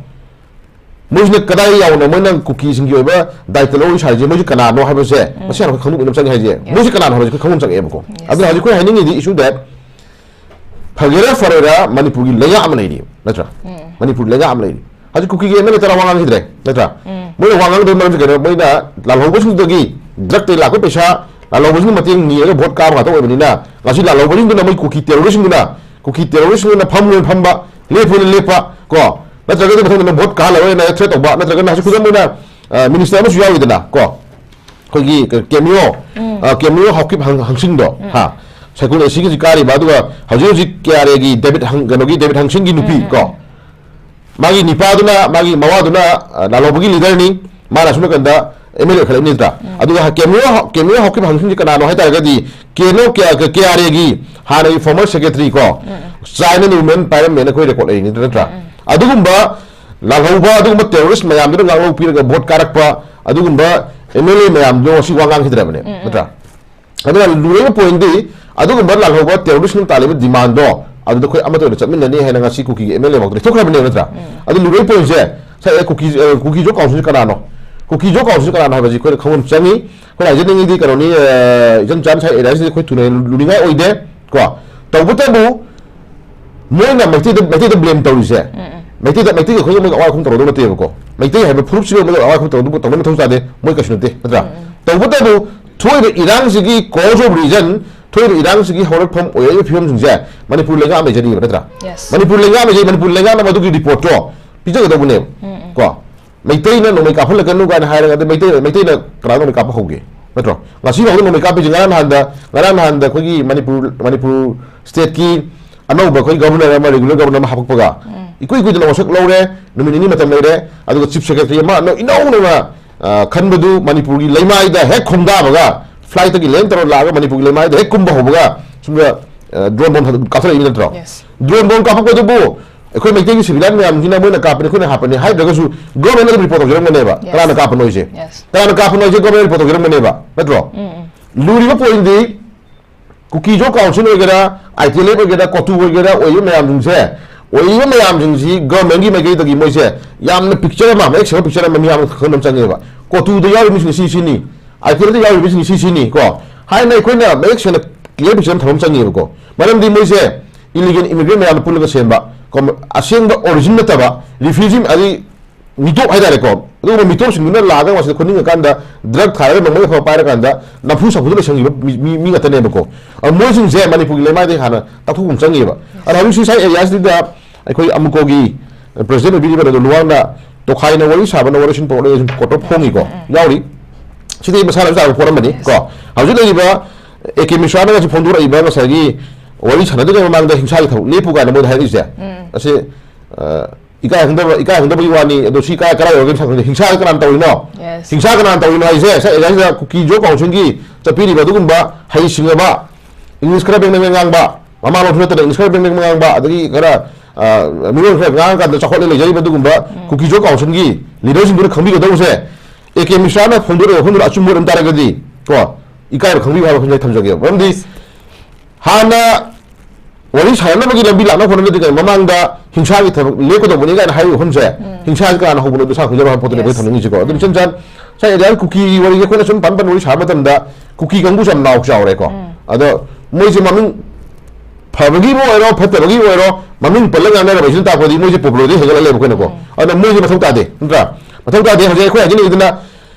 ꯃꯣꯏꯁꯤꯅ ꯀꯗꯥꯏ ꯌꯥꯎꯅ ꯃꯣꯏꯅ ꯀꯨꯀꯤꯁꯤꯡꯒꯤ ꯑꯣꯏꯕ ꯗꯥꯏꯇ ꯂꯧꯔꯤ ꯁꯥꯔꯤꯁꯦ, ꯃꯣꯏꯁꯤ ꯀꯅꯥꯅꯣ ꯍꯥꯏꯕꯁꯦ ꯃꯁꯤ ꯍꯥꯟꯅ ꯑꯩꯈꯣꯏ ꯈꯪꯗꯣꯛꯄ ꯑꯃ ꯆꯪꯉꯦ ꯍꯥꯏꯁꯦ꯫ ꯃꯣꯏꯁꯤ ꯀꯅꯥꯅꯣ ꯍꯥꯏꯕꯁꯤ ꯑꯩꯈꯣꯏ ꯈꯪꯕ ꯑꯃ ꯆꯪꯉꯛꯑꯦꯕꯀꯣ꯫ ꯑꯗꯨꯅ ꯍꯧꯖꯤꯛ ꯑꯩꯈꯣꯏ ꯍꯥꯏꯅꯤꯡꯉꯤꯗꯤ issue that ꯐꯒꯦꯔꯥ ꯐꯔꯣꯏꯔꯥ ꯃꯅꯤꯄꯨꯔꯒꯤ ꯂꯩꯉꯥꯛ ꯑꯃ ꯂꯩꯔꯤ, ꯅꯠꯇ꯭ꯔꯥ? ꯃꯅꯤꯄꯨꯔ ꯂꯩꯉꯥꯛ ꯑꯃ ꯂꯩꯔꯤ꯫ ꯍꯧꯖꯤꯛ ꯀꯨꯀꯤꯒꯤ MLA ꯇꯔꯥ ꯋꯥ ꯉꯥꯡꯈꯤꯗ꯭ꯔꯦ, ꯅꯠꯇ꯭ꯔꯥ? ꯃꯣꯏꯅ ꯋꯥ ꯉꯥꯡꯗꯕꯒꯤ ꯃꯔꯝꯁꯤ ꯀꯩꯅꯣ? ꯃꯣꯏꯅ ꯂꯥꯜꯍꯧꯕꯁꯤꯡꯗꯨꯗꯒꯤ drugꯇꯩ ꯂꯥꯛꯄ ꯄꯩꯁꯥ, ꯂꯥꯜꯍꯧꯕꯁꯤꯡꯒꯤ ꯃꯇꯦꯡ ꯅꯤꯔꯒ vote ꯀꯥꯕ ꯉꯥꯛꯇ ꯑꯣꯏꯕꯅꯤꯅ, ꯉꯁꯤ ꯂꯥꯜꯍꯧꯕꯁꯤꯡꯗꯨꯅ ꯃꯣꯏ ꯀꯨꯀꯤ terroristꯁꯤꯡꯗꯨꯅ, ꯀꯨꯀꯤ terroristꯁꯤꯡꯗꯨꯅ ꯐꯝꯂꯣꯏ ꯐꯝꯕ, ꯂꯦꯞꯄꯣꯏ ꯂꯦꯞꯄ, ꯀꯣ, ꯅꯠꯇ꯭ꯔꯒꯅ ꯃꯊꯪꯗ vote ꯀꯥꯍꯜꯂꯔꯣꯏꯅ threat ꯇꯧꯕ, ꯅꯠꯇ꯭ꯔꯒꯅ ꯍꯧꯖꯤꯛ ꯈꯨꯗꯝ ꯑꯣꯏꯅ, ꯑ, minister ꯑꯃꯁꯨ ꯌꯥꯎꯔꯤꯗꯅ, ꯀꯣ, ꯑꯩꯈꯣꯏꯒꯤ ꯀꯦꯃꯤꯑꯣ, ꯎꯝ꯫ ꯑ, ꯀꯦꯃꯤꯑꯣ ꯍꯥꯎꯀꯤꯞ ꯍꯪ-, ꯍꯪꯁꯤꯡꯗꯣ, ꯎꯝ꯫ ꯍꯥ? ꯁꯥꯏꯀꯨꯜ ꯑꯦꯁꯤꯒꯤꯁꯤ ꯀꯥꯔꯤꯕ, ꯑꯗꯨꯒ ꯍꯧꯖꯤꯛ ꯍꯧꯖꯤꯛ ꯀꯦ ꯑꯥꯔ ꯑꯦꯒꯤ ꯗꯦꯕꯤꯠ ꯍꯪ-, ꯀꯩꯅꯣꯒꯤ ꯗꯦꯕꯤꯠ ꯍꯪꯁꯤꯡꯒꯤ ꯅꯨꯄꯤ ꯎꯝ, ꯎꯝ, ꯀꯣ, ꯎꯝ꯫ ꯃꯥꯒꯤ ꯅꯤꯄꯥꯗꯨꯅ, ꯃꯥꯒꯤ ꯃꯋꯥꯗꯨꯅ, ꯑ, ꯂꯥꯜꯍꯧꯕꯒꯤ ꯂꯤꯗꯔꯅꯤ, ꯃꯥꯅ ꯑꯁꯣꯝ ꯅꯥꯀꯟꯗ ꯑꯦꯝ ꯑꯦꯜ ꯑꯦ ꯑꯣꯏꯈꯠꯂꯛꯏ ꯅꯠꯇ꯭ꯔꯥ? ꯎꯝ꯫ ꯑꯗꯨꯒ ꯀꯦꯃꯤꯑꯣ ꯍꯧ-, ꯀꯦꯃꯤꯑꯣ ꯍꯧꯈꯤꯕ ꯍꯪꯁꯤꯡꯁꯦ ꯀꯅꯥꯅꯣ ꯍꯥꯏ ꯇꯥꯔꯒꯗꯤ, ꯀꯦ ꯑꯦꯟ ꯑꯣ ꯀꯦ-, ꯀꯦ-, ꯀꯦ ꯑꯥꯔ ꯑꯦꯒꯤ ꯍꯥꯟꯅꯒꯤ ꯐꯣꯔꯃꯔ ꯁꯦꯀ꯭ꯔꯦꯇꯔꯤ ꯀꯣ, ꯎꯝ, ꯎꯝ꯫ ꯆꯥꯏꯜ ꯑꯦꯟ ꯋꯨꯃꯦꯟ ꯄꯥꯏꯔꯝꯃꯦꯅ ꯑꯩꯈꯣꯏ ꯔꯦꯀꯣꯔꯗ ꯂꯩꯔꯤꯅꯤ ꯅꯠꯇ꯭ꯔꯥ? ꯎꯝ, ꯎꯝ꯫ ꯑꯗꯨꯒꯨꯝꯕ ꯂꯥꯜꯍꯧꯕ, ꯑꯗꯨꯒꯨꯝꯕ ꯇꯦꯔꯣꯔꯤꯁ ꯃꯌꯥꯝꯗꯨꯅ ꯉꯥꯛꯂꯧ ꯄꯤꯔꯒ ꯚꯣꯠ ꯀꯥꯔꯛꯄ ꯑꯗꯨꯒꯨꯝꯕ ꯑꯦꯝ ꯑꯦꯜ ꯑꯦ ꯃꯌꯥꯝꯗꯣ ꯉꯁꯤ ꯋꯥ ꯉꯥꯡꯈꯤꯗ꯭ꯔꯕꯅꯦ, ꯎꯝ, ꯎꯝ꯫ ꯅꯠꯇ꯭ꯔꯥ? ꯑꯗꯨꯅ ꯂꯨꯔꯤꯕ ꯄꯣꯏꯟꯗꯤ, ꯑꯗꯨꯒꯨꯝꯕ ꯂꯥꯜꯍꯧꯕ ꯇꯦꯔꯣꯔꯤꯁꯅ ꯇꯥꯜꯂꯤꯕ ꯗꯤꯃꯥꯟꯗꯣ ꯑꯗꯨꯗ ꯑꯩꯈꯣꯏ ꯑꯃꯠꯇ ꯑꯣꯏꯅ ꯆꯠꯃꯤꯟꯅꯅꯤ ꯍꯥꯏꯅ ꯉꯁꯤ ꯀꯨꯀꯤꯒꯤ ꯑꯦꯝ ꯑꯦꯜ ꯑꯦ ꯃꯛꯇ ꯂꯦꯞꯊꯣꯛꯈ꯭ꯔꯕꯅꯦꯕ, ꯅꯠꯇ꯭ꯔꯥ? ꯎꯝ꯫ ꯑꯗꯨ ꯂꯨꯔꯤꯕ ꯄꯣꯏꯟꯁꯦ, ꯁꯥꯏ, ꯑꯦ, ꯀꯨꯀꯤ, ꯑ, ꯀꯨꯀꯤ ꯖꯣ ꯀꯥꯎꯟꯁꯤꯜꯁꯤ ꯀꯅꯥꯅꯣ? ꯀꯨꯀꯤ ꯖꯣ ꯀꯥꯎꯟꯁꯤꯜꯁꯤ ꯀꯅꯥꯅꯣ ꯍꯥꯏꯕꯁꯤ ꯑꯩꯈꯣꯏꯅ ꯈꯪꯐꯝ ꯆꯪꯉꯤ꯫ ꯑꯩꯈꯣꯏꯅ ꯍꯥꯏꯖꯅꯤꯡꯉꯤꯗꯤ ꯀꯩꯅꯣꯅꯤ, ꯑ, ꯏꯆꯝ ꯆꯥꯅ ꯁꯥꯏ ꯑꯦꯔꯤꯌꯥꯁꯤꯗꯤ ꯑꯩꯈꯣꯏ ꯊꯣꯏꯅ ꯂꯨꯅꯤꯡꯉꯥꯏ ꯑꯣꯏꯗꯦ, ꯀꯣ꯫ ꯇꯧꯕꯇꯕꯨ ꯃꯣꯏꯅ ꯃꯩꯇꯩꯗ, ꯃꯩꯇꯩꯗ ꯕ꯭ꯂꯦꯝ ꯇꯧꯔꯤꯁꯦ, ꯎꯝ, ꯎꯝ꯫ ꯃꯩꯇꯩꯗ, ꯃꯩꯇꯩꯒ ꯑꯩꯈꯣꯏꯒ ꯃꯣꯏꯒ ꯑꯋꯥꯏ ꯑꯈꯨꯝ ꯇꯧꯔꯗꯧ ꯅꯠꯇꯦꯕꯀꯣ꯫ ꯃꯩꯇꯩ ꯍꯥꯏꯕ ꯐꯨꯔꯨꯞꯁꯤꯒ ꯃꯣꯏꯒ ꯑꯋꯥꯏ ꯑꯈꯨꯝ ꯇꯧꯔꯗꯧ, ꯇꯧꯅꯕ ꯃꯊꯧ ꯇꯥꯗꯦ, ꯃꯣꯏ ꯀꯩꯁꯨ ꯅꯠꯇꯦ, ꯅꯠꯇ꯭ꯔꯥ? ꯎꯝ, ꯎꯝ꯫ ꯇꯧꯕꯇꯕꯨ ꯊꯣꯛꯏꯕ ꯏꯔꯥꯡꯁꯤꯒꯤ cause of reason, ꯊꯣꯛꯏꯕ ꯏꯔꯥꯡꯁꯤꯒꯤ ꯍꯧꯔꯛꯐꯝ ꯑꯣꯏꯔꯛꯏꯕ ꯐꯤꯕꯝꯁꯤꯡꯁꯦ ꯃꯅꯤꯄꯨꯔ ꯂꯩꯉꯥꯛꯅ ꯂꯩꯖꯔꯤꯕ, ꯅꯠꯇ꯭ꯔꯥ? Yes꯫ ꯃꯅꯤꯄꯨꯔ ꯂꯩꯉꯥꯛꯅ ꯂꯩꯖꯩ, ꯃꯅꯤꯄꯨꯔ ꯂꯩꯉꯥꯛꯅ ꯃꯗꯨꯒꯤ ꯔꯤꯄꯣꯔꯠꯇꯣ ꯄꯤꯖꯒꯗꯧꯕꯅꯦꯕ, ꯎꯝ, ꯎꯝ꯫ ꯀꯣ꯫ ꯃꯩꯇꯩꯅ ꯅꯣꯡꯃꯩ ꯀꯥꯞꯍꯜꯂꯛꯀꯅꯨ ꯀꯥꯏꯅ ꯍꯥꯏꯔꯒ, ꯑꯗꯩ ꯃꯩꯇꯩ, ꯃꯩꯇꯩꯅ ꯀꯅꯥ ꯅꯣꯡꯃꯩ ꯀꯥꯞꯄ ꯍꯧꯒꯦ? ꯅꯠꯇ꯭ꯔꯣ? ꯉꯁꯤ ꯐꯥꯎꯗ ꯅꯣꯡꯃꯩ ꯀꯥꯞꯄꯤꯁꯦ ꯉꯔꯥꯡ ꯅꯍꯥꯟꯗ, ꯉꯔꯥꯡ ꯅꯍꯥꯟꯗ ꯑꯩꯈꯣꯏꯒꯤ ꯃꯅꯤꯄꯨꯔ, ꯃꯅꯤꯄꯨꯔ stateꯀꯤ ꯑꯅꯧꯕ ꯑꯩꯈꯣꯏ governor ꯑꯃ, regular governor ꯑꯃ ꯍꯥꯄꯛꯄꯒ, ꯎꯝ꯫ ꯏꯀꯨꯏ ꯀꯨꯏꯗꯅ ꯋꯥꯁꯛ ꯂꯧꯔꯦ, ꯅꯨꯃꯤꯠ ꯅꯤꯅꯤ ꯃꯇꯝ ꯂꯩꯔꯦ, ꯑꯗꯨꯒ chief secretary ꯑꯃ ꯑꯅꯧ-, ꯏꯅꯧ ꯅꯧꯅ, ꯑ, ꯈꯟꯕꯗꯨ ꯃꯅꯤꯄꯨꯔꯒꯤ ꯂꯩꯃꯥꯏꯗ ꯍꯦꯛ ꯈꯣꯡꯗꯥꯕꯒ, flightꯇꯒꯤ land ꯇꯧꯔ ꯂꯥꯛꯑꯒ ꯃꯅꯤꯄꯨꯔꯒꯤ ꯂꯩꯃꯥꯏꯗ ꯍꯦꯛ ꯀꯨꯝꯕ ꯍꯧꯕꯒ, ꯁꯣꯝꯗ, ꯑ, drone bomb ꯊꯥꯗ-, ꯀꯥꯞꯊꯔꯛꯏ ꯅꯠꯇ꯭ꯔꯣ? Yes꯫ Drone bomb ꯀꯥꯞꯄꯛꯄꯗꯨꯕꯨ ꯑꯩꯈꯣꯏ ꯃꯩꯇꯩꯒꯤ civilian ꯃꯌꯥꯝꯁꯤꯅ ꯃꯣꯏꯅ ꯀꯥꯞꯄꯅꯤ, ꯑꯩꯈꯣꯏꯅ ꯍꯥꯞꯄꯅꯤ ꯍꯥꯏꯗ꯭ꯔꯒꯁꯨ government ꯑꯗꯨꯝ report ꯇꯧꯖꯔꯝꯒꯅꯦꯕ꯫ Yes꯫ ꯀꯅꯥꯅ ꯀꯥꯞꯄꯅꯣ ꯍꯥꯏꯁꯦ? Yes꯫ ꯀꯅꯥꯅ ꯀꯥꯞꯄꯅꯣ ꯍꯥꯏꯁꯦ government report ꯇꯧꯖꯔꯝꯒꯅꯦꯕ, ꯅꯠꯇ꯭ꯔꯣ? ꯎꯝ, ꯎꯝ꯫ ꯂꯨꯔꯤꯕ pointꯗꯤ ꯀꯨꯀꯤ ꯖꯣ ꯀꯥꯎꯟꯁꯤꯜ ꯑꯣꯏꯒꯦꯔꯥ, ꯑꯥꯏ ꯇꯤ ꯑꯦꯜ ꯑꯦꯐ ꯑꯣꯏꯒꯦꯔꯥ, ꯀꯣꯇꯨ ꯑꯣꯏꯒꯦꯔꯥ, ꯑꯣꯏꯔꯤꯕ ꯃꯌꯥꯝꯁꯤꯡꯁꯦ, ꯑꯣꯏꯔꯤꯕ ꯃꯌꯥꯝꯁꯤꯡꯁꯤ governmentꯀꯤ ꯃꯥꯏꯀꯩꯗꯒꯤ ꯃꯣꯏꯁꯦ ꯌꯥꯝꯅ picture ꯑꯃ, ꯃꯌꯦꯛ ꯁꯦꯡꯕ picture ꯑꯃ ꯃꯤꯌꯥꯝꯅ ꯈꯪꯅꯕ ꯆꯪꯉꯦꯕ꯫ ꯀꯣꯇꯨꯗ ꯌꯥꯎꯔꯤꯕ ꯃꯤꯁꯤꯡꯁꯦ ꯁꯤ ꯁꯤꯅꯤ, ꯑꯥꯏ ꯇꯤ ꯑꯦꯜ ꯑꯦꯐꯇ ꯌꯥꯎꯔꯤꯕ ꯃꯤꯁꯤꯡꯁꯦ ꯁꯤ ꯁꯤꯅꯤ ꯀꯣ ꯍꯥꯏꯅ ꯑꯩꯈꯣꯏꯅ ꯃꯌꯦꯛ ꯁꯦꯡꯅ clear picture ꯑꯃ ꯊꯝꯕ ꯑꯃ ꯆꯪꯉꯦꯕꯀꯣ꯫ ꯃꯔꯝꯗꯤ ꯃꯣꯏꯁꯦ illegal immigrant ꯃꯌꯥꯝꯅ ꯄꯨꯜꯂꯒ ꯁꯦꯝꯕ, ꯀꯣ-, ꯑꯁꯦꯡꯕ origin ꯅꯠꯇꯕ refugee, ꯑꯗꯩ ꯃꯤꯇꯣꯞ ꯍꯥꯏꯇꯥꯔꯦꯀꯣ꯫ ꯑꯗꯨꯒꯨꯝꯕ ꯃꯤꯇꯣꯞꯁꯤꯡꯗꯨꯅ ꯂꯥꯛꯑꯒ ꯃꯁꯤꯗ ꯈꯨꯅꯤꯡꯉꯀꯥꯟꯗ drug ꯊꯥꯔꯒ ꯅꯣꯡꯃꯩ ꯑꯐꯕ ꯄꯥꯏꯔꯀꯥꯟꯗ ꯅꯝꯐꯨ ꯁꯥꯐꯨꯗ ꯂꯣꯏꯁꯤꯟꯈꯤꯕ ꯃꯤ, ꯃꯤ, ꯃꯤ ꯉꯥꯛꯇꯅꯦꯕꯀꯣ꯫ ꯑꯗꯣ ꯃꯣꯏꯁꯤꯡꯁꯦ ꯃꯅꯤꯄꯨꯔꯒꯤ ꯂꯩꯃꯥꯏꯗꯒꯤ ꯍꯥꯟꯅ ꯇꯥꯛꯊꯣꯛꯄ ꯑꯃ ꯆꯪꯉꯦꯕ꯫ ꯑꯗꯣ ꯍꯧꯖꯤꯛ suicide areaꯁꯤꯗ ꯑꯩꯈꯣꯏ ꯑꯃꯨꯀꯣꯒꯤ president ꯑꯣꯏꯕꯤꯔꯤꯕ ꯔꯦꯅꯨ ꯂꯨꯋꯥꯡꯅ ꯇꯣꯈꯥꯏꯅ ꯋꯥꯔꯤ ꯁꯥꯕꯅ ꯋꯥꯔꯣꯏꯁꯤꯟ ꯄꯨꯔꯛꯂꯦ ꯍꯥꯏꯅ ꯀꯣꯔꯠꯇ ꯐꯣꯡꯉꯤꯀꯣ꯫ ꯎꯝ, ꯎꯝ꯫ ꯌꯥꯎꯔꯤ꯫ ꯁꯤꯗꯤ ꯃꯁꯥꯅꯁꯨ ꯇꯥꯕ ꯄꯣꯠ ꯑꯃꯅꯤ ꯀꯣ꯫ ꯍꯧꯖꯤꯛ ꯂꯩꯔꯤꯕ ꯑꯦ ꯀꯦ ꯃꯤꯁ꯭ꯔꯥꯅ ꯉꯁꯤ ꯐꯣꯡꯗꯣꯔꯛꯏꯕ ꯉꯁꯥꯏꯒꯤ ꯋꯥꯔꯤ ꯁꯥꯟꯅꯗ꯭ꯔꯤꯉꯩ ꯃꯃꯥꯡꯗ ꯍꯤꯡꯁꯥꯒꯤ ꯊꯕꯛ ꯂꯦꯞꯄꯨ ꯀꯥꯏꯅ ꯃꯣꯏꯗ ꯍꯥꯏꯔꯛꯏꯁꯦ, ꯎꯝ꯫ ꯑꯁꯤ, ꯑ, ꯏꯀꯥꯏ ꯈꯪꯗꯕ, ꯏꯀꯥꯏ ꯈꯪꯗꯕꯒꯤ ꯋꯥꯅꯤ꯫ ꯑꯗꯣ ꯁꯤ ꯀꯥꯏ, ꯀꯗꯥꯏ ꯌꯧꯔꯒꯦ ꯃꯁꯥ ꯈꯪꯗꯦ꯫ ꯍꯤꯡꯁꯥ ꯀꯅꯥꯅ ꯇꯧꯔꯤꯅꯣ? Yes. ꯍꯤꯡꯁꯥ ꯀꯅꯥꯅ ꯇꯧꯔꯤꯅꯣ ꯍꯥꯏꯁꯦ? ꯉꯁꯥꯏ ꯑꯦꯖꯥꯏꯁꯤꯗ ꯀꯨꯀꯤ ꯖꯣ ꯀꯥꯎꯟꯁꯤꯜꯒꯤ ꯆꯠꯄꯤꯔꯤꯕ ꯑꯗꯨꯒꯨꯝꯕ ꯍꯩꯁꯤꯡꯉꯕ, ꯏꯪꯂꯤꯁ ꯈꯔ ꯕꯦꯡ ꯕꯦꯡ ꯉꯥꯡꯕ, ꯃꯃꯥ ꯂꯣꯟꯁꯨ ꯅꯠꯇꯅ ꯏꯪꯂꯤꯁ ꯈꯔ ꯕꯦꯡ ꯕꯦꯡ ꯉꯥꯡꯕ, ꯑꯗꯒꯤ ꯈꯔ, ꯑ, ꯃꯤꯔꯣꯟ ꯈꯔ ꯉꯥꯡꯉꯀꯥꯟꯗ ꯆꯥꯎꯈꯠꯂ ꯂꯩꯖꯔꯤꯕ ꯑꯗꯨꯒꯨꯝꯕ ꯎꯝ꯫ ꯀꯨꯀꯤ ꯖꯣ ꯀꯥꯎꯟꯁꯤꯜꯒꯤ ꯂꯤꯗꯔꯁꯤꯡꯗꯨꯅ ꯈꯪꯕꯤꯒꯗꯧꯕꯁꯦ, ꯑꯦ ꯀꯦ ꯃꯤꯁ꯭ꯔꯥꯅ ꯐꯣꯡꯗꯣꯔꯛꯏ ꯋꯥꯐꯝꯗꯨꯗ ꯑꯆꯨꯝꯕ ꯑꯣꯏꯔꯝ ꯇꯥꯔꯒꯗꯤ, ꯀꯣ, ꯏꯀꯥꯏꯕ ꯈꯪꯕꯤꯌꯨ ꯍꯥꯏꯕ ꯋꯥꯐꯝꯁꯦ ꯑꯩ ꯊꯝꯖꯒꯦꯕ꯫ ꯃꯔꯝꯗꯤ ꯍꯥꯟꯅ ꯋꯥꯔꯤ ꯁꯥꯟꯅꯅꯕꯒꯤ ꯂꯝꯕꯤ ꯂꯥꯛꯅꯕ ꯍꯣꯠꯅꯕꯗꯤ ꯀꯩꯅꯣ, ꯃꯃꯥꯡꯗ ꯍꯤꯡꯁꯥꯒꯤ ꯊꯕꯛ ꯂꯦꯞꯀꯗꯧꯕꯅꯤ ꯀꯥꯏꯅ ꯍꯥꯏꯔꯤꯕ ꯋꯥꯐꯝꯁꯦ, ꯎꯝ꯫ ꯍꯤꯡꯁꯥꯁꯤ ꯀꯅꯥꯅ ꯍꯧꯕꯅꯣ ꯑꯗꯨ ꯁꯥ ꯈꯪꯖꯕ ꯍꯥꯏꯕ ꯄꯣꯠꯇꯨꯅꯦ ꯑꯩꯈꯣꯏ Yes. ꯊꯝꯅꯤꯡꯉꯤꯁꯤꯀꯣ꯫ ꯑꯗꯨꯝ ꯏꯆꯝ ꯆꯝ-, ꯉꯁꯥꯏ ꯑꯦꯔꯤꯌꯥꯒꯤ ꯀꯨꯀꯤꯒꯤ ꯋꯥꯔꯤꯁꯦ ꯑꯩꯈꯣꯏꯅ ꯁꯨꯝ ꯄꯟ ꯄꯟ ꯋꯥꯔꯤ ꯁꯥꯕ ꯃꯇꯝꯗ ꯀꯨꯀꯤ ꯀꯥꯡꯕꯨꯁꯦ ꯌꯥꯝ ꯅꯥꯎ ꯆꯥꯎꯔꯦꯀꯣ꯫ ꯎꯝ꯫ ꯑꯗꯣ ꯃꯣꯏꯁꯦ ꯃꯃꯤꯡ ꯐꯕꯒꯤꯕꯨ ꯑꯣꯏꯔꯣ, ꯐꯠꯇꯕꯒꯤ ꯑꯣꯏꯔꯣ, ꯃꯃꯤꯡ ꯄꯜꯂꯒ ꯉꯥꯡꯅꯔꯕ ꯍꯥꯏꯁꯤꯅ ꯇꯥꯛꯄꯗꯤ ꯃꯣꯏꯁꯦ popularity ꯍꯦꯟꯒꯠꯂꯛꯂꯦꯕ ꯑꯩꯈꯣꯏꯅꯀꯣ꯫ ꯎꯝ꯫ ꯑꯗꯨꯅ ꯃꯣꯏꯁꯦ ꯃꯊꯧ ꯇꯥꯗꯦ, ꯅꯠꯇ꯭ꯔꯥ? ꯃꯊꯧ ꯇꯥꯗꯦ꯫ ꯍꯧꯖꯤꯛ ꯑꯩꯈꯣꯏ ꯍꯥꯏꯖꯅꯤꯡꯉꯤꯗꯨꯅ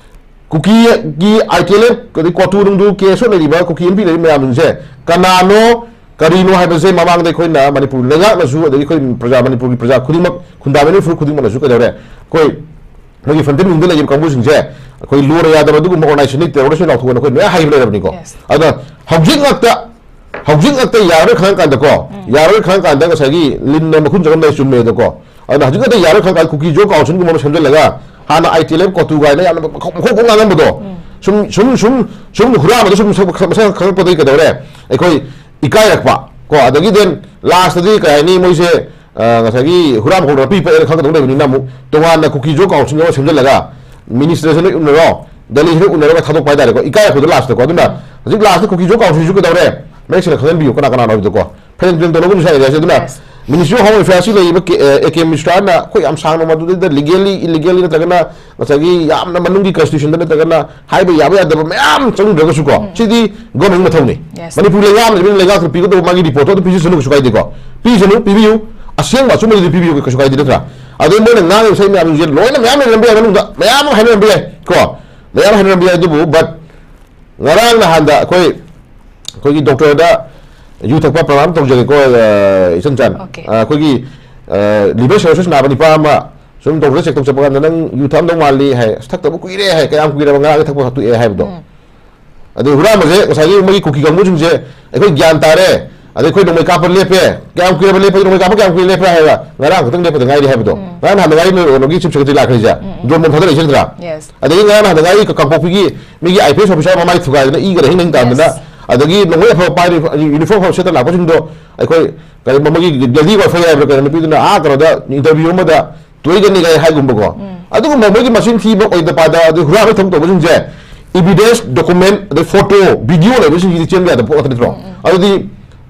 ꯀꯨꯀꯤꯒꯤ ꯑꯥꯏ ꯇꯤ ꯑꯦꯜ ꯑꯦꯐ, ꯑꯗꯩ ꯀꯣꯇꯨ ꯅꯨꯡꯗꯨ ꯀꯦꯁ ꯂꯩꯔꯤꯕ ꯀꯨꯀꯤ ꯑꯦꯝ ꯄꯤ ꯂꯩꯔꯤꯕ ꯃꯌꯥꯝꯁꯤꯡꯁꯦ ꯀꯅꯥꯅꯣ, ꯀꯔꯤꯅꯣ ꯍꯥꯏꯕꯁꯦ ꯃꯃꯥꯡꯗ ꯑꯩꯈꯣꯏꯅ ꯃꯅꯤꯄꯨꯔ ꯂꯩꯉꯥꯛꯅꯁꯨ, ꯑꯗꯒꯤ ꯑꯩꯈꯣꯏ ꯄ꯭ꯔꯖꯥ, ꯃꯅꯤꯄꯨꯔꯒꯤ ꯄ꯭ꯔꯖꯥ ꯈꯨꯗꯤꯡꯃꯛ, ꯈꯨꯟꯗꯥꯃꯤꯟꯅꯔꯤꯕ ꯐꯨꯔꯨꯞ ꯈꯨꯗꯤꯡꯃꯛꯅꯁꯨ ꯀꯩꯗꯧꯔꯦ? ꯑꯩꯈꯣꯏ ꯃꯣꯏꯒꯤ ꯐꯟꯇ꯭ꯔꯦꯜ ꯅꯨꯡꯗ ꯂꯩꯔꯤꯕ ꯀꯥꯡꯕꯨꯁꯤꯡꯁꯦ ꯑꯩꯈꯣꯏ ꯂꯣꯟꯅ ꯌꯥꯗꯕ ꯑꯗꯨꯒꯨꯝꯕ organization ꯅꯤ, terrorist ꯅꯤ ꯂꯥꯎꯊꯣꯛꯑꯣꯅ ꯑꯩꯈꯣꯏ ꯃꯌꯥꯝ ꯍꯥꯏꯕ ꯂꯩꯔꯕꯅꯤꯀꯣ꯫ Yes. ꯑꯗꯨꯅ ꯍꯧꯖꯤꯛꯃꯛꯇ, ꯍꯧꯖꯤꯛꯃꯛꯇ ꯌꯥꯔꯣꯏ ꯈꯪꯉ ꯀꯥꯟꯗꯀꯣ, ꯎꯝ꯫ ꯌꯥꯔꯣꯏ ꯈꯪꯉ ꯀꯥꯟꯗ ꯉꯁꯥꯏꯒꯤ ꯂꯤꯟꯅ ꯃꯈꯨꯟ ꯆꯪꯉꯝꯗꯥꯏ ꯆꯨꯝꯃꯦꯗꯀꯣ꯫ ꯑꯗꯨꯅ ꯍꯧꯖꯤꯛꯃꯛꯇ ꯌꯥꯔꯣꯏ ꯈꯪꯉ ꯀꯥꯟꯗ ꯀꯨꯀꯤ ꯖꯣ ꯀꯥꯎꯟꯁꯤꯜꯒꯨꯝꯕ ꯑꯃ ꯁꯦꯝꯖꯤꯜꯂꯒ ꯍꯥꯟꯅ ꯑꯥꯏ ꯇꯤ ꯑꯦꯜ ꯑꯦꯐ ꯀꯣꯇꯨ ꯀꯥꯏꯅ ꯌꯥꯝꯅ ꯃꯈꯣꯡ, ꯃꯈꯣꯡ ꯈꯣꯡ ꯉꯥꯡꯉꯝꯕꯗꯣ, ꯎꯝ꯫ ꯁꯨꯝ, ꯁꯨꯝ, ꯁꯨꯝ, ꯁꯨꯝ ꯍꯨꯔꯥꯟꯕꯗ ꯁꯨꯝ ꯃꯁꯛ, ꯃꯁꯛ ꯈꯪꯉꯛꯄꯗꯒꯤ ꯀꯩꯗꯧꯔꯦ? ꯑꯩꯈꯣꯏ ꯏꯀꯥꯏꯔꯛꯄ ꯀꯣ, ꯑꯗꯒꯤ then last ꯇꯗꯤ ꯀꯩ ꯍꯥꯏꯅꯤ, ꯃꯣꯏꯁꯦ, ꯑ, ꯉꯁꯥꯏꯒꯤ ꯍꯨꯔꯥꯟꯕ ꯈꯣꯠꯄ ꯄꯤ ꯄꯛꯑꯦꯅ ꯈꯪꯒꯗꯧ ꯂꯩꯕꯅꯤꯅ ꯑꯃꯨꯛ ꯇꯣꯉꯥꯟꯅ ꯀꯨꯀꯤ ꯖꯣ ꯀꯥꯎꯟꯁꯤꯜ ꯑꯃ ꯁꯦꯝꯖꯤꯜꯂꯒ ꯃꯤꯅꯤꯁꯇꯔꯁꯦ ꯂꯣꯏ ꯎꯅꯔꯣ, ꯗꯦꯜꯂꯤꯁꯦ ꯂꯣꯏ ꯎꯅꯔꯒ ꯊꯥꯗꯣꯛꯄ ꯍꯥꯏꯇꯥꯔꯦꯀꯣ, ꯏꯀꯥꯏꯔꯛꯄꯗꯣ last ꯀꯣ꯫ ꯑꯗꯨꯅ ꯍꯧꯖꯤꯛ last ꯀꯨꯀꯤ ꯖꯣ ꯀꯥꯎꯟꯁꯤꯜꯁꯨ ꯀꯩꯗꯧꯔꯦ? ꯃꯌꯦꯛ ꯁꯦꯡꯅ ꯈꯪꯍꯟꯕꯤꯌꯨ ꯀꯅꯥ ꯀꯅꯥꯅꯣ ꯍꯥꯏꯕꯗꯣꯀꯣ꯫ ꯐꯩꯔꯦꯡ ꯇꯨꯔꯦꯡ ꯇꯧꯅꯒꯨꯝꯁꯦ ꯍꯥꯏꯔꯦ ꯑꯗꯨꯅ Yes. Ministry of Home Affairs ꯁꯤ ꯂꯩꯔꯤꯕ ꯀꯦ-, ꯑꯦ, ꯑꯦ ꯀꯦ ꯃꯤꯁ꯭ꯔꯥꯅ ꯑꯩꯈꯣꯏ ꯌꯥꯝ ꯁꯥꯡꯅ ꯃꯗꯨꯗꯩꯗ legally, illegally ꯅꯠꯇ꯭ꯔꯒꯅ ꯉꯁꯥꯏꯒꯤ ꯌꯥꯝꯅ ꯃꯅꯨꯡꯒꯤ constitution ꯗ ꯅꯠꯇ꯭ꯔꯒꯅ ꯍꯥꯏꯕ ꯌꯥꯕ ꯌꯥꯗꯕ ꯃꯌꯥꯝ ꯆꯪꯗ꯭ꯔꯒꯁꯨꯀꯣ, ꯎꯝ꯫ ꯁꯤꯗꯤ government ꯃꯊꯧꯅꯤ꯫ Yes. ꯃꯅꯤꯄꯨꯔ ꯂꯩꯉꯥꯛꯅ ꯂꯩꯕꯅꯤꯅ ꯂꯩꯉꯥꯛꯇ ꯄꯤꯒꯗꯧꯕ ꯃꯥꯒꯤ report ꯇꯣ ꯑꯗꯨꯝ ꯄꯤꯖꯁꯅꯨ, ꯀꯩꯁꯨ ꯀꯥꯏꯗꯦꯀꯣ꯫ ꯄꯤꯁꯅꯨ, ꯄꯤꯕꯤꯌꯨ, ꯑꯁꯦꯡꯕ ꯑꯆꯨꯝꯕꯗꯨꯗꯤ ꯄꯤꯕꯤꯌꯨ, ꯀꯩꯁꯨ ꯀꯥꯏꯗꯦ, ꯅꯠꯇ꯭ꯔꯥ? ꯑꯗꯩ ꯃꯣꯏꯅ ꯉꯥꯡꯉꯤꯕ ꯏꯁꯩ ꯃꯌꯥꯝꯁꯤꯡꯁꯦ ꯂꯣꯏꯅ ꯃꯌꯥꯝ ꯂꯩꯔꯝꯕ ꯌꯥꯏ, ꯃꯅꯨꯡꯗ ꯃꯌꯥꯝ ꯑꯃ ꯍꯥꯏꯅꯔꯝꯕ ꯌꯥꯏ ꯀꯣ, ꯃꯌꯥꯝ ꯍꯥꯏꯅꯔꯝꯕ ꯌꯥꯏ꯫ ꯑꯗꯨꯕꯨ but ꯉꯔꯥꯡ ꯅꯍꯥꯟꯗ ꯑꯩꯈꯣꯏ, ꯑꯩꯈꯣꯏꯒꯤ doctor ꯗ ꯌꯨ ꯊꯛꯄ ꯄ꯭ꯔꯃꯥꯟ ꯇꯧꯖꯒꯦꯀꯣ, ꯑ, ꯏꯆꯝ ꯆꯝ꯫ Okay. ꯑ, ꯑꯩꯈꯣꯏꯒꯤ, ꯑ, liver cirrhosis ꯅꯥꯕ ꯅꯤꯄꯥ ꯑꯃ ꯁꯨꯝ doctor ꯗ check ꯇꯧ ꯆꯠꯄ ꯀꯥꯟꯗ, "ꯅꯪ ꯌꯨ ꯊꯛꯑꯝꯗꯧ ꯃꯥꯜꯂꯤ" ꯍꯥꯏ꯫ "ꯑꯁ, ꯊꯛꯇꯕ ꯀꯨꯏꯔꯦ" ꯍꯥꯏ꯫ "ꯀꯌꯥꯝ ꯀꯨꯏꯔꯕ?" "ꯉꯔꯥꯡꯗꯤ ꯊꯛꯄ ꯇꯣꯛꯑꯦ" ꯍꯥꯏꯕꯗꯣ꯫ ꯎꯝ꯫ ꯑꯗꯩ ꯍꯨꯔꯥꯟꯕꯁꯦ ꯉꯁꯥꯏꯒꯤ ꯃꯣꯏꯒꯤ ꯀꯨꯀꯤ ꯀꯥꯡꯕꯨꯁꯤꯡꯁꯦ ꯑꯩꯈꯣꯏ ꯒ꯭ꯌꯥꯟ ꯇꯥꯔꯦ, ꯑꯗꯩ ꯑꯩꯈꯣꯏ ꯅꯣꯡꯃꯩ ꯀꯥꯞꯄ ꯂꯦꯞꯄꯦ, ꯀꯌꯥꯝ ꯀꯨꯏꯔꯕ ꯂꯦꯞꯄ, ꯅꯣꯡꯃꯩ ꯀꯥꯞꯄ ꯀꯌꯥꯝ ꯀꯨꯏꯔ ꯂꯦꯞꯄ꯭ꯔꯥ ꯍꯥꯏꯔꯒ ꯉꯔꯥꯡ ꯈꯛꯇꯪ ꯂꯦꯞꯄꯗ ꯉꯥꯏꯔꯤ ꯍꯥꯏꯕꯗꯣ꯫ ꯎꯝ꯫ ꯉꯔꯥꯡ ꯅꯍꯥꯟꯗ ꯉꯥꯏꯔꯤ ꯅꯣꯏ ꯀꯩꯅꯣꯒꯤ chief secretary ꯂꯥꯛꯈ꯭ꯔꯤꯁꯦ, ꯎꯝ, ꯎꯝ꯫ Drone bomb ꯊꯥꯗꯔꯛꯏꯁꯦ ꯅꯠꯇ꯭ꯔꯥ? Yes꯫ ꯑꯗꯒꯤ ꯉꯔꯥꯡ ꯅꯍꯥꯟꯗ ꯉꯥꯏꯔꯤ ꯀꯥꯡꯄꯣꯛꯄꯤꯒꯤ ꯃꯤꯒꯤ I P S officer ꯃꯃꯥꯏ ꯊꯨꯒꯥꯏꯗꯅ ꯏꯒ ꯍꯤꯡ ꯍꯤꯡ ꯇꯥꯗꯅ, Yes꯫ ꯑꯗꯒꯤ ꯅꯣꯡꯃꯩ ꯑꯐꯕ ꯄꯥꯏꯔꯤ, uniform ꯑꯐꯕ ꯁꯦꯠꯇ ꯂꯥꯛꯄꯁꯤꯡꯗꯣ ꯑꯩꯈꯣꯏ ꯀꯔꯤ ꯃꯣꯏꯒꯤ ꯒꯦꯜꯗꯤ ꯋꯥꯏꯐꯩ ꯍꯥꯏꯕ꯭ꯔꯥ ꯀꯩꯅꯣ ꯅꯨꯄꯤꯗꯨꯅ ꯑꯥ ꯀꯩꯅꯣꯗ interview ꯑꯃꯗ ꯇꯣꯏꯒꯅꯤ ꯀꯥꯏ ꯍꯥꯏꯒꯨꯝꯕꯀꯣ꯫ ꯎꯝ꯫ ꯑꯗꯨꯒꯨꯝꯕ ꯃꯣꯏꯒꯤ ꯃꯆꯤꯟ ꯊꯤꯕ ꯑꯣꯏꯗ ꯄꯥꯗ ꯑꯗꯩ ꯍꯨꯔꯥꯟꯕ ꯊꯕꯛ ꯇꯧꯕꯁꯤꯡꯁꯦ evidence, document, ꯑꯗꯩ photo, video ꯂꯩꯕꯁꯤꯡꯁꯤꯗꯤ ꯆꯦꯟꯕ ꯌꯥꯗꯕ ꯄꯣꯠ ꯉꯥꯛꯇ ꯅꯠꯇ꯭ꯔꯣ? ꯎꯝ, ꯎꯝ꯫ ꯑꯗꯨꯗꯤ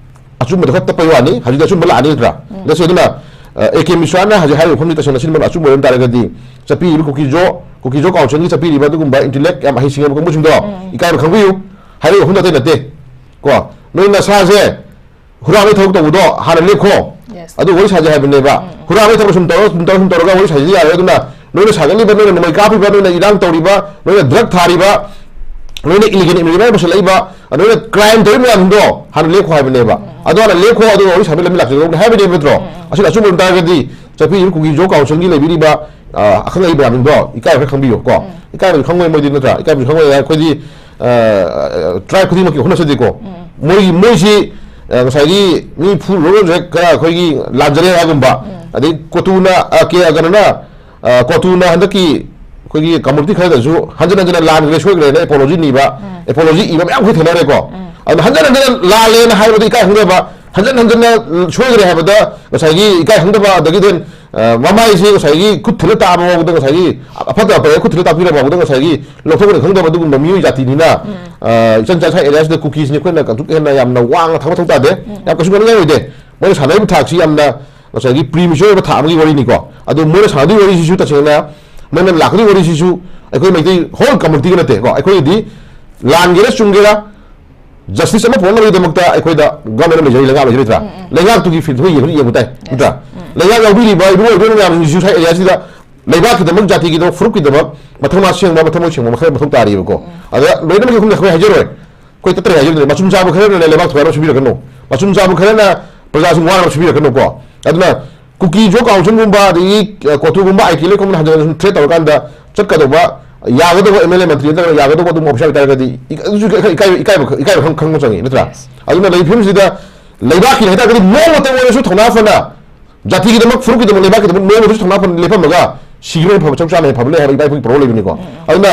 ꯑꯆꯨꯝꯕꯗ ꯈꯔ ꯇꯞꯄꯩ ꯋꯥꯅꯤ, ꯍꯧꯖꯤꯛꯇꯤ ꯑꯆꯨꯝꯕ ꯂꯥꯛꯑꯅꯤ ꯅꯠꯇ꯭ꯔꯥ? ꯎꯝ꯫ ꯗꯁꯦ ꯑꯗꯨꯅ, ꯑ, A K ꯃꯤꯁ꯭ꯔꯥꯅ ꯍꯧꯖꯤꯛ ꯍꯥꯏꯔꯤꯕ ꯃꯐꯝꯁꯤ ꯇꯁꯦꯡꯅ ꯑꯆꯨꯝꯕ, ꯑꯆꯨꯝꯕ ꯑꯣꯏꯔꯝ ꯇꯥꯔꯒꯗꯤ ꯆꯠꯄꯤꯔꯤꯕ ꯀꯨꯀꯤꯖꯣ, ꯀꯨꯀꯤꯖꯣ councilꯒꯤ ꯆꯠꯄꯤꯔꯤꯕ ꯑꯗꯨꯒꯨꯝꯕ intellect ꯌꯥꯝ ꯍꯩꯁꯤꯡꯉꯕ ꯀꯥꯡꯕꯨꯁꯤꯡꯗꯣ ꯎꯝ꯫ ꯏꯀꯥꯏꯕ ꯈꯪꯕꯤꯌꯨ꯫ ꯍꯥꯏꯔꯤꯕ ꯃꯐꯝꯗ ꯑꯇꯩ ꯅꯠꯇꯦ꯫ ꯀꯣ, ꯅꯣꯏ ꯅꯁꯥꯁꯦ ꯍꯨꯔꯥꯟꯕꯒꯤ ꯊꯕꯛ ꯇꯧꯕꯗꯣ ꯍꯥꯟꯅ ꯂꯦꯞꯈꯣ꯫ Yes꯫ ꯑꯗꯨ ꯋꯥꯔꯤ ꯁꯥꯖꯩ ꯍꯥꯏꯕꯅꯦꯕ꯫ ꯎꯝ, ꯎꯝ꯫ ꯍꯨꯔꯥꯟꯕꯒꯤ ꯊꯕꯛ ꯁꯨꯝ ꯇꯧꯔ, ꯁꯨꯝ ꯇꯧꯔ, ꯁꯨꯝ ꯇꯧꯔꯒ ꯋꯥꯔꯤ ꯁꯥꯖꯩ ꯌꯥꯔꯣꯏ꯫ ꯑꯗꯨꯅ ꯅꯣꯏꯅ ꯁꯥꯒꯠꯂꯤꯕ, ꯅꯣꯏꯅ ꯅꯣꯡꯃꯩ ꯀꯥꯞꯄꯤꯕ, ꯅꯣꯏꯅ ꯏꯔꯥꯡ ꯇꯧꯔꯤꯕ, ꯅꯣꯏꯅ drug ꯊꯥꯔꯤꯕ, ꯅꯣꯏꯅ illegal immigrant ꯄꯨꯁꯜꯂꯛꯏꯕ, ꯅꯣꯏꯅ crime ꯇꯧꯔꯤ ꯃꯌꯥꯝꯗꯣ ꯍꯥꯟꯅ ꯂꯦꯞꯈꯣ ꯍꯥꯏꯕꯅꯦꯕ꯫ ꯎꯝ, ꯎꯝ꯫ ꯑꯗꯣ ꯍꯥꯟꯅ ꯂꯦꯞꯈꯣ, ꯑꯗꯨꯒ ꯋꯥꯔꯤ ꯁꯥꯕꯒꯤ ꯂꯝꯕꯤ ꯂꯥꯛꯆꯒꯗꯧꯕꯅꯤ ꯍꯥꯏꯕꯅꯦꯕ ꯅꯠꯇ꯭ꯔꯣ? ꯎꯝ, ꯎꯝ꯫ ꯑꯁꯤꯅ ꯑꯆꯨꯝꯕ ꯑꯣꯏꯕ ꯇꯥꯔꯒꯗꯤ ꯆꯠꯄꯤꯔꯤꯕ ꯀꯨꯀꯤꯖꯣ councilꯒꯤ ꯂꯩꯕꯤꯔꯤꯕ, ꯑ, ꯑꯈꯪ ꯑꯍꯩ ꯃꯌꯥꯝꯁꯤꯡꯗꯣ ꯏꯀꯥꯏꯕ ꯈꯔ ꯈꯪꯕꯤꯌꯨ ꯀꯣ꯫ ꯎꯝ꯫ ꯏꯀꯥꯏꯕꯗꯤ ꯈꯪꯉꯣꯏ ꯃꯣꯏꯗꯤ ꯅꯠꯇ꯭ꯔꯥ? ꯏꯀꯥꯏꯕꯗꯤ ꯈꯪꯉꯣꯏ꯫ ꯑꯩꯈꯣꯏꯗꯤ, ꯑ, tribe ꯈꯨꯗꯤꯡꯃꯛꯀꯤ ꯍꯧꯅ ꯆꯠꯇꯦꯀꯣ꯫ ꯎꯝ꯫ ꯃꯣꯏꯒꯤ, ꯃꯣꯏꯁꯤ, ꯑ, ꯉꯁꯥꯏꯒꯤ ꯃꯤ ꯐꯨꯔꯨꯔꯒ ꯈꯔ ꯑꯩꯈꯣꯏꯒꯤ ꯂꯥꯟꯖꯔꯦ ꯍꯥꯏꯒꯨꯝꯕ, ꯎꯝ꯫ ꯑꯗꯩ ꯀꯣꯇꯨꯅ, ꯑ, ꯀꯦ, ꯑ, ꯀꯩꯅꯣꯅ, ꯑ, ꯀꯣꯇꯨꯅ ꯍꯟꯗꯛꯀꯤ ꯑꯩꯈꯣꯏꯒꯤ community ꯈꯔꯗꯁꯨ ꯍꯟꯖꯤꯟ ꯍꯟꯖꯤꯟꯅ ꯂꯥꯟꯈ꯭ꯔꯦ, ꯁꯣꯏꯈ꯭ꯔꯦꯅ apology ꯅꯤꯕ, ꯎꯝ꯫ Apology ꯏꯕ ꯃꯌꯥꯝ ꯑꯩꯈꯣꯏ ꯊꯦꯡꯅꯔꯦꯀꯣ꯫ ꯎꯝ꯫ ꯑꯗꯨꯅ ꯍꯟꯖꯤꯟ ꯍꯟꯖꯤꯟꯅ ꯂꯥꯜꯂꯦꯅ ꯍꯥꯏꯕꯗ ꯏꯀꯥꯏ ꯈꯪꯗꯕ, ꯍꯟꯖꯤꯟ ꯍꯟꯖꯤꯟꯅ ꯁꯣꯏꯈ꯭ꯔꯦ ꯍꯥꯏꯕꯗ ꯉꯁꯥꯏꯒꯤ ꯏꯀꯥꯏ ꯈꯪꯗꯕ, ꯑꯗꯒꯤ then, ꯑ, ꯃꯃꯥꯏꯁꯦ ꯉꯁꯥꯏꯒꯤ ꯈꯨꯠ ꯊꯤꯜꯂ ꯇꯥꯕ ꯐꯥꯎꯕꯗ ꯉꯁꯥꯏꯒꯤ ꯑꯐꯠꯇ ꯑꯐꯠꯇ ꯈꯨꯠ ꯊꯤꯜꯂ ꯇꯥꯛꯄꯤꯔ ꯐꯥꯎꯕꯗ ꯉꯁꯥꯏꯒꯤ ꯂꯧꯊꯣꯛꯄꯅ ꯈꯪꯗꯕ ꯑꯗꯨꯒꯨꯝꯕ ꯃꯤꯑꯣꯏ ꯖꯥꯇꯤꯅꯤꯅ, ꯎꯝ꯫ ꯑ, ꯏꯆꯟ ꯆꯟꯁꯥꯏ areaꯁꯤꯗ ꯀꯨꯀꯤꯁꯤꯅ ꯑꯩꯈꯣꯏꯅ ꯀꯩꯁꯨ ꯍꯦꯟꯅ ꯌꯥꯝꯅ ꯋꯥꯡꯅ ꯊꯝꯕ ꯃꯊꯧ ꯇꯥꯗꯦ꯫ ꯎꯝ꯫ ꯌꯥꯝ ꯀꯩꯁꯨ ꯀꯩꯅꯣ ꯑꯣꯏꯗꯦ꯫ ꯃꯣꯏꯅ ꯁꯥꯟꯅꯔꯤꯕ ꯊꯥꯛꯁꯤ ꯌꯥꯝꯅ ꯉꯁꯥꯏꯒꯤ premature ꯑꯣꯏꯕ ꯊꯥꯛ ꯑꯃꯒꯤ ꯋꯥꯔꯤꯅꯤꯀꯣ꯫ ꯑꯗꯨ ꯃꯣꯏꯅ ꯁꯥꯟꯅꯗꯣꯏ ꯋꯥꯔꯤꯁꯤꯁꯨ ꯇꯁꯦꯡꯅ ꯃꯣꯏꯅ ꯂꯥꯛꯀꯗꯣꯏ ꯋꯥꯔꯤꯁꯤꯁꯨ ꯑꯩꯈꯣꯏ ꯃꯩꯇꯩ whole communityꯒ ꯅꯠꯇꯦꯀꯣ꯫ ꯑꯩꯈꯣꯏꯒꯤꯗꯤ ꯂꯥꯟꯒꯦꯔꯥ ꯆꯨꯝꯒꯦꯔꯥ, justice ꯑꯃ ꯄꯨꯔꯛꯅꯕꯒꯤꯗꯃꯛꯇ ꯑꯩꯈꯣꯏꯗ government ꯑꯃ ꯂꯩꯖꯔꯤ, ꯂꯩꯉꯥꯛ ꯂꯩꯖꯔꯤ ꯅꯠꯇ꯭ꯔꯥ? ꯎꯝ, ꯎꯝ꯫ ꯂꯩꯉꯥꯛꯇꯨꯒꯤ field ꯑꯩꯈꯣꯏ ꯌꯦꯡꯕ, ꯌꯦꯡꯕ ꯇꯥꯏ, Yes꯫ ꯅꯠꯇ꯭ꯔꯥ? ꯎꯝ꯫ ꯂꯩꯉꯥꯛ ꯌꯥꯎꯕꯤꯔꯤꯕ ꯏꯕꯨꯡ ꯑꯣꯏꯕ ꯃꯌꯥꯝꯁꯤꯡꯁꯤꯁꯨ ꯁ꯭ꯋꯥꯏ areaꯁꯤꯗ ꯂꯩꯕꯥꯛꯀꯤꯗꯃꯛ, ꯖꯥꯇꯤꯒꯤꯗꯃꯛ, ꯐꯨꯔꯨꯞꯀꯤꯗꯃꯛ ꯃꯊꯧꯅꯥ ꯁꯦꯡꯕ, ꯃꯊꯃꯣꯏ ꯁꯦꯡꯕ ꯃꯈꯜ ꯃꯊꯧ ꯇꯥꯔꯤꯕꯀꯣ꯫ ꯎꯝ꯫ ꯑꯗ ꯂꯣꯏꯅꯃꯛꯀꯤ ꯑꯍꯨꯝꯗ ꯑꯩꯈꯣꯏ ꯍꯥꯏꯖꯔꯣꯏ꯫ ꯑꯩꯈꯣꯏ ꯇꯠꯇ꯭ꯔꯦ ꯍꯥꯏꯖꯕꯗꯨꯅꯦ꯫ ꯃꯆꯨꯝ ꯆꯥꯕ ꯈꯔꯅ ꯂꯩꯕꯥꯛ ꯊꯨꯒꯥꯏꯅꯕ ꯁꯨꯕꯤꯔꯛꯀꯅꯨ꯫ ꯃꯆꯨꯝ ꯆꯥꯕ ꯈꯔꯅ ꯄ꯭ꯔꯖꯥꯁꯤꯡ ꯋꯥꯅꯕ ꯁꯨꯕꯤꯔꯛꯀꯅꯨꯀꯣ꯫ ꯑꯗꯨꯅ ꯀꯨꯀꯤ ꯖꯣ councilꯒꯨꯝꯕ, ꯑꯗꯒꯤ, ꯑ, ꯀꯣꯇꯨꯒꯨꯝꯕ, ꯑꯥꯏ ꯀꯦ ꯂꯩꯀꯣꯝꯅ ꯍꯟꯖꯤꯟ ꯍꯟꯖꯤꯟ threat ꯇꯧꯔꯀꯥꯟꯗ ꯆꯠꯀꯗꯧꯕ, ꯌꯥꯒꯗꯧꯕ ꯑꯦꯝ ꯑꯦꯜ ꯑꯦ ꯃꯟꯇ꯭ꯔꯤ ꯅꯠꯇ꯭ꯔꯒ ꯌꯥꯒꯗꯧꯕ ꯑꯗꯨꯝ ꯑꯣꯐꯤꯁꯥꯔ ꯑꯣꯏꯇꯥꯔꯒꯗꯤ, ꯏ-, ꯑꯗꯨꯁꯨ ꯏꯀꯥꯏ-, ꯏꯀꯥꯏꯕ, ꯏꯀꯥꯏꯕ, ꯏꯀꯥꯏꯕ ꯈꯪ-, ꯈꯪꯕ ꯆꯪꯉꯤ, ꯅꯠꯇ꯭ꯔꯥ? Yes. ꯑꯗꯨꯅ ꯂꯩꯔꯤꯕ ꯐꯤꯕꯝꯁꯤꯗ ꯂꯩꯕꯥꯛꯀꯤ ꯍꯥꯏꯇꯥꯔꯒꯗꯤ ꯅꯣꯡꯃꯇ ꯑꯣꯏꯔꯁꯨ ꯊꯧꯅꯥ ꯐꯅ ꯖꯥꯇꯤꯒꯤꯗꯃꯛ, ꯐꯨꯔꯨꯞꯀꯤꯗꯃꯛ, ꯂꯩꯕꯥꯛꯀꯤꯗꯃꯛ ꯅꯣꯡꯃꯇꯁꯨ ꯊꯧꯅꯥ ꯐꯅ ꯂꯦꯞꯄꯝꯃꯒ ꯁꯤꯈꯤꯕꯅ ꯐꯕ, ꯆꯞ ꯆꯥꯅ ꯍꯦꯟꯅ ꯐꯕ ꯂꯩ ꯍꯥꯏꯕ ꯏꯄꯥ ꯏꯄꯨꯒꯤ ꯄꯥꯎꯔꯧ ꯂꯩꯕꯅꯤꯀꯣ꯫ ꯎꯝ꯫ ꯑꯗꯨꯅ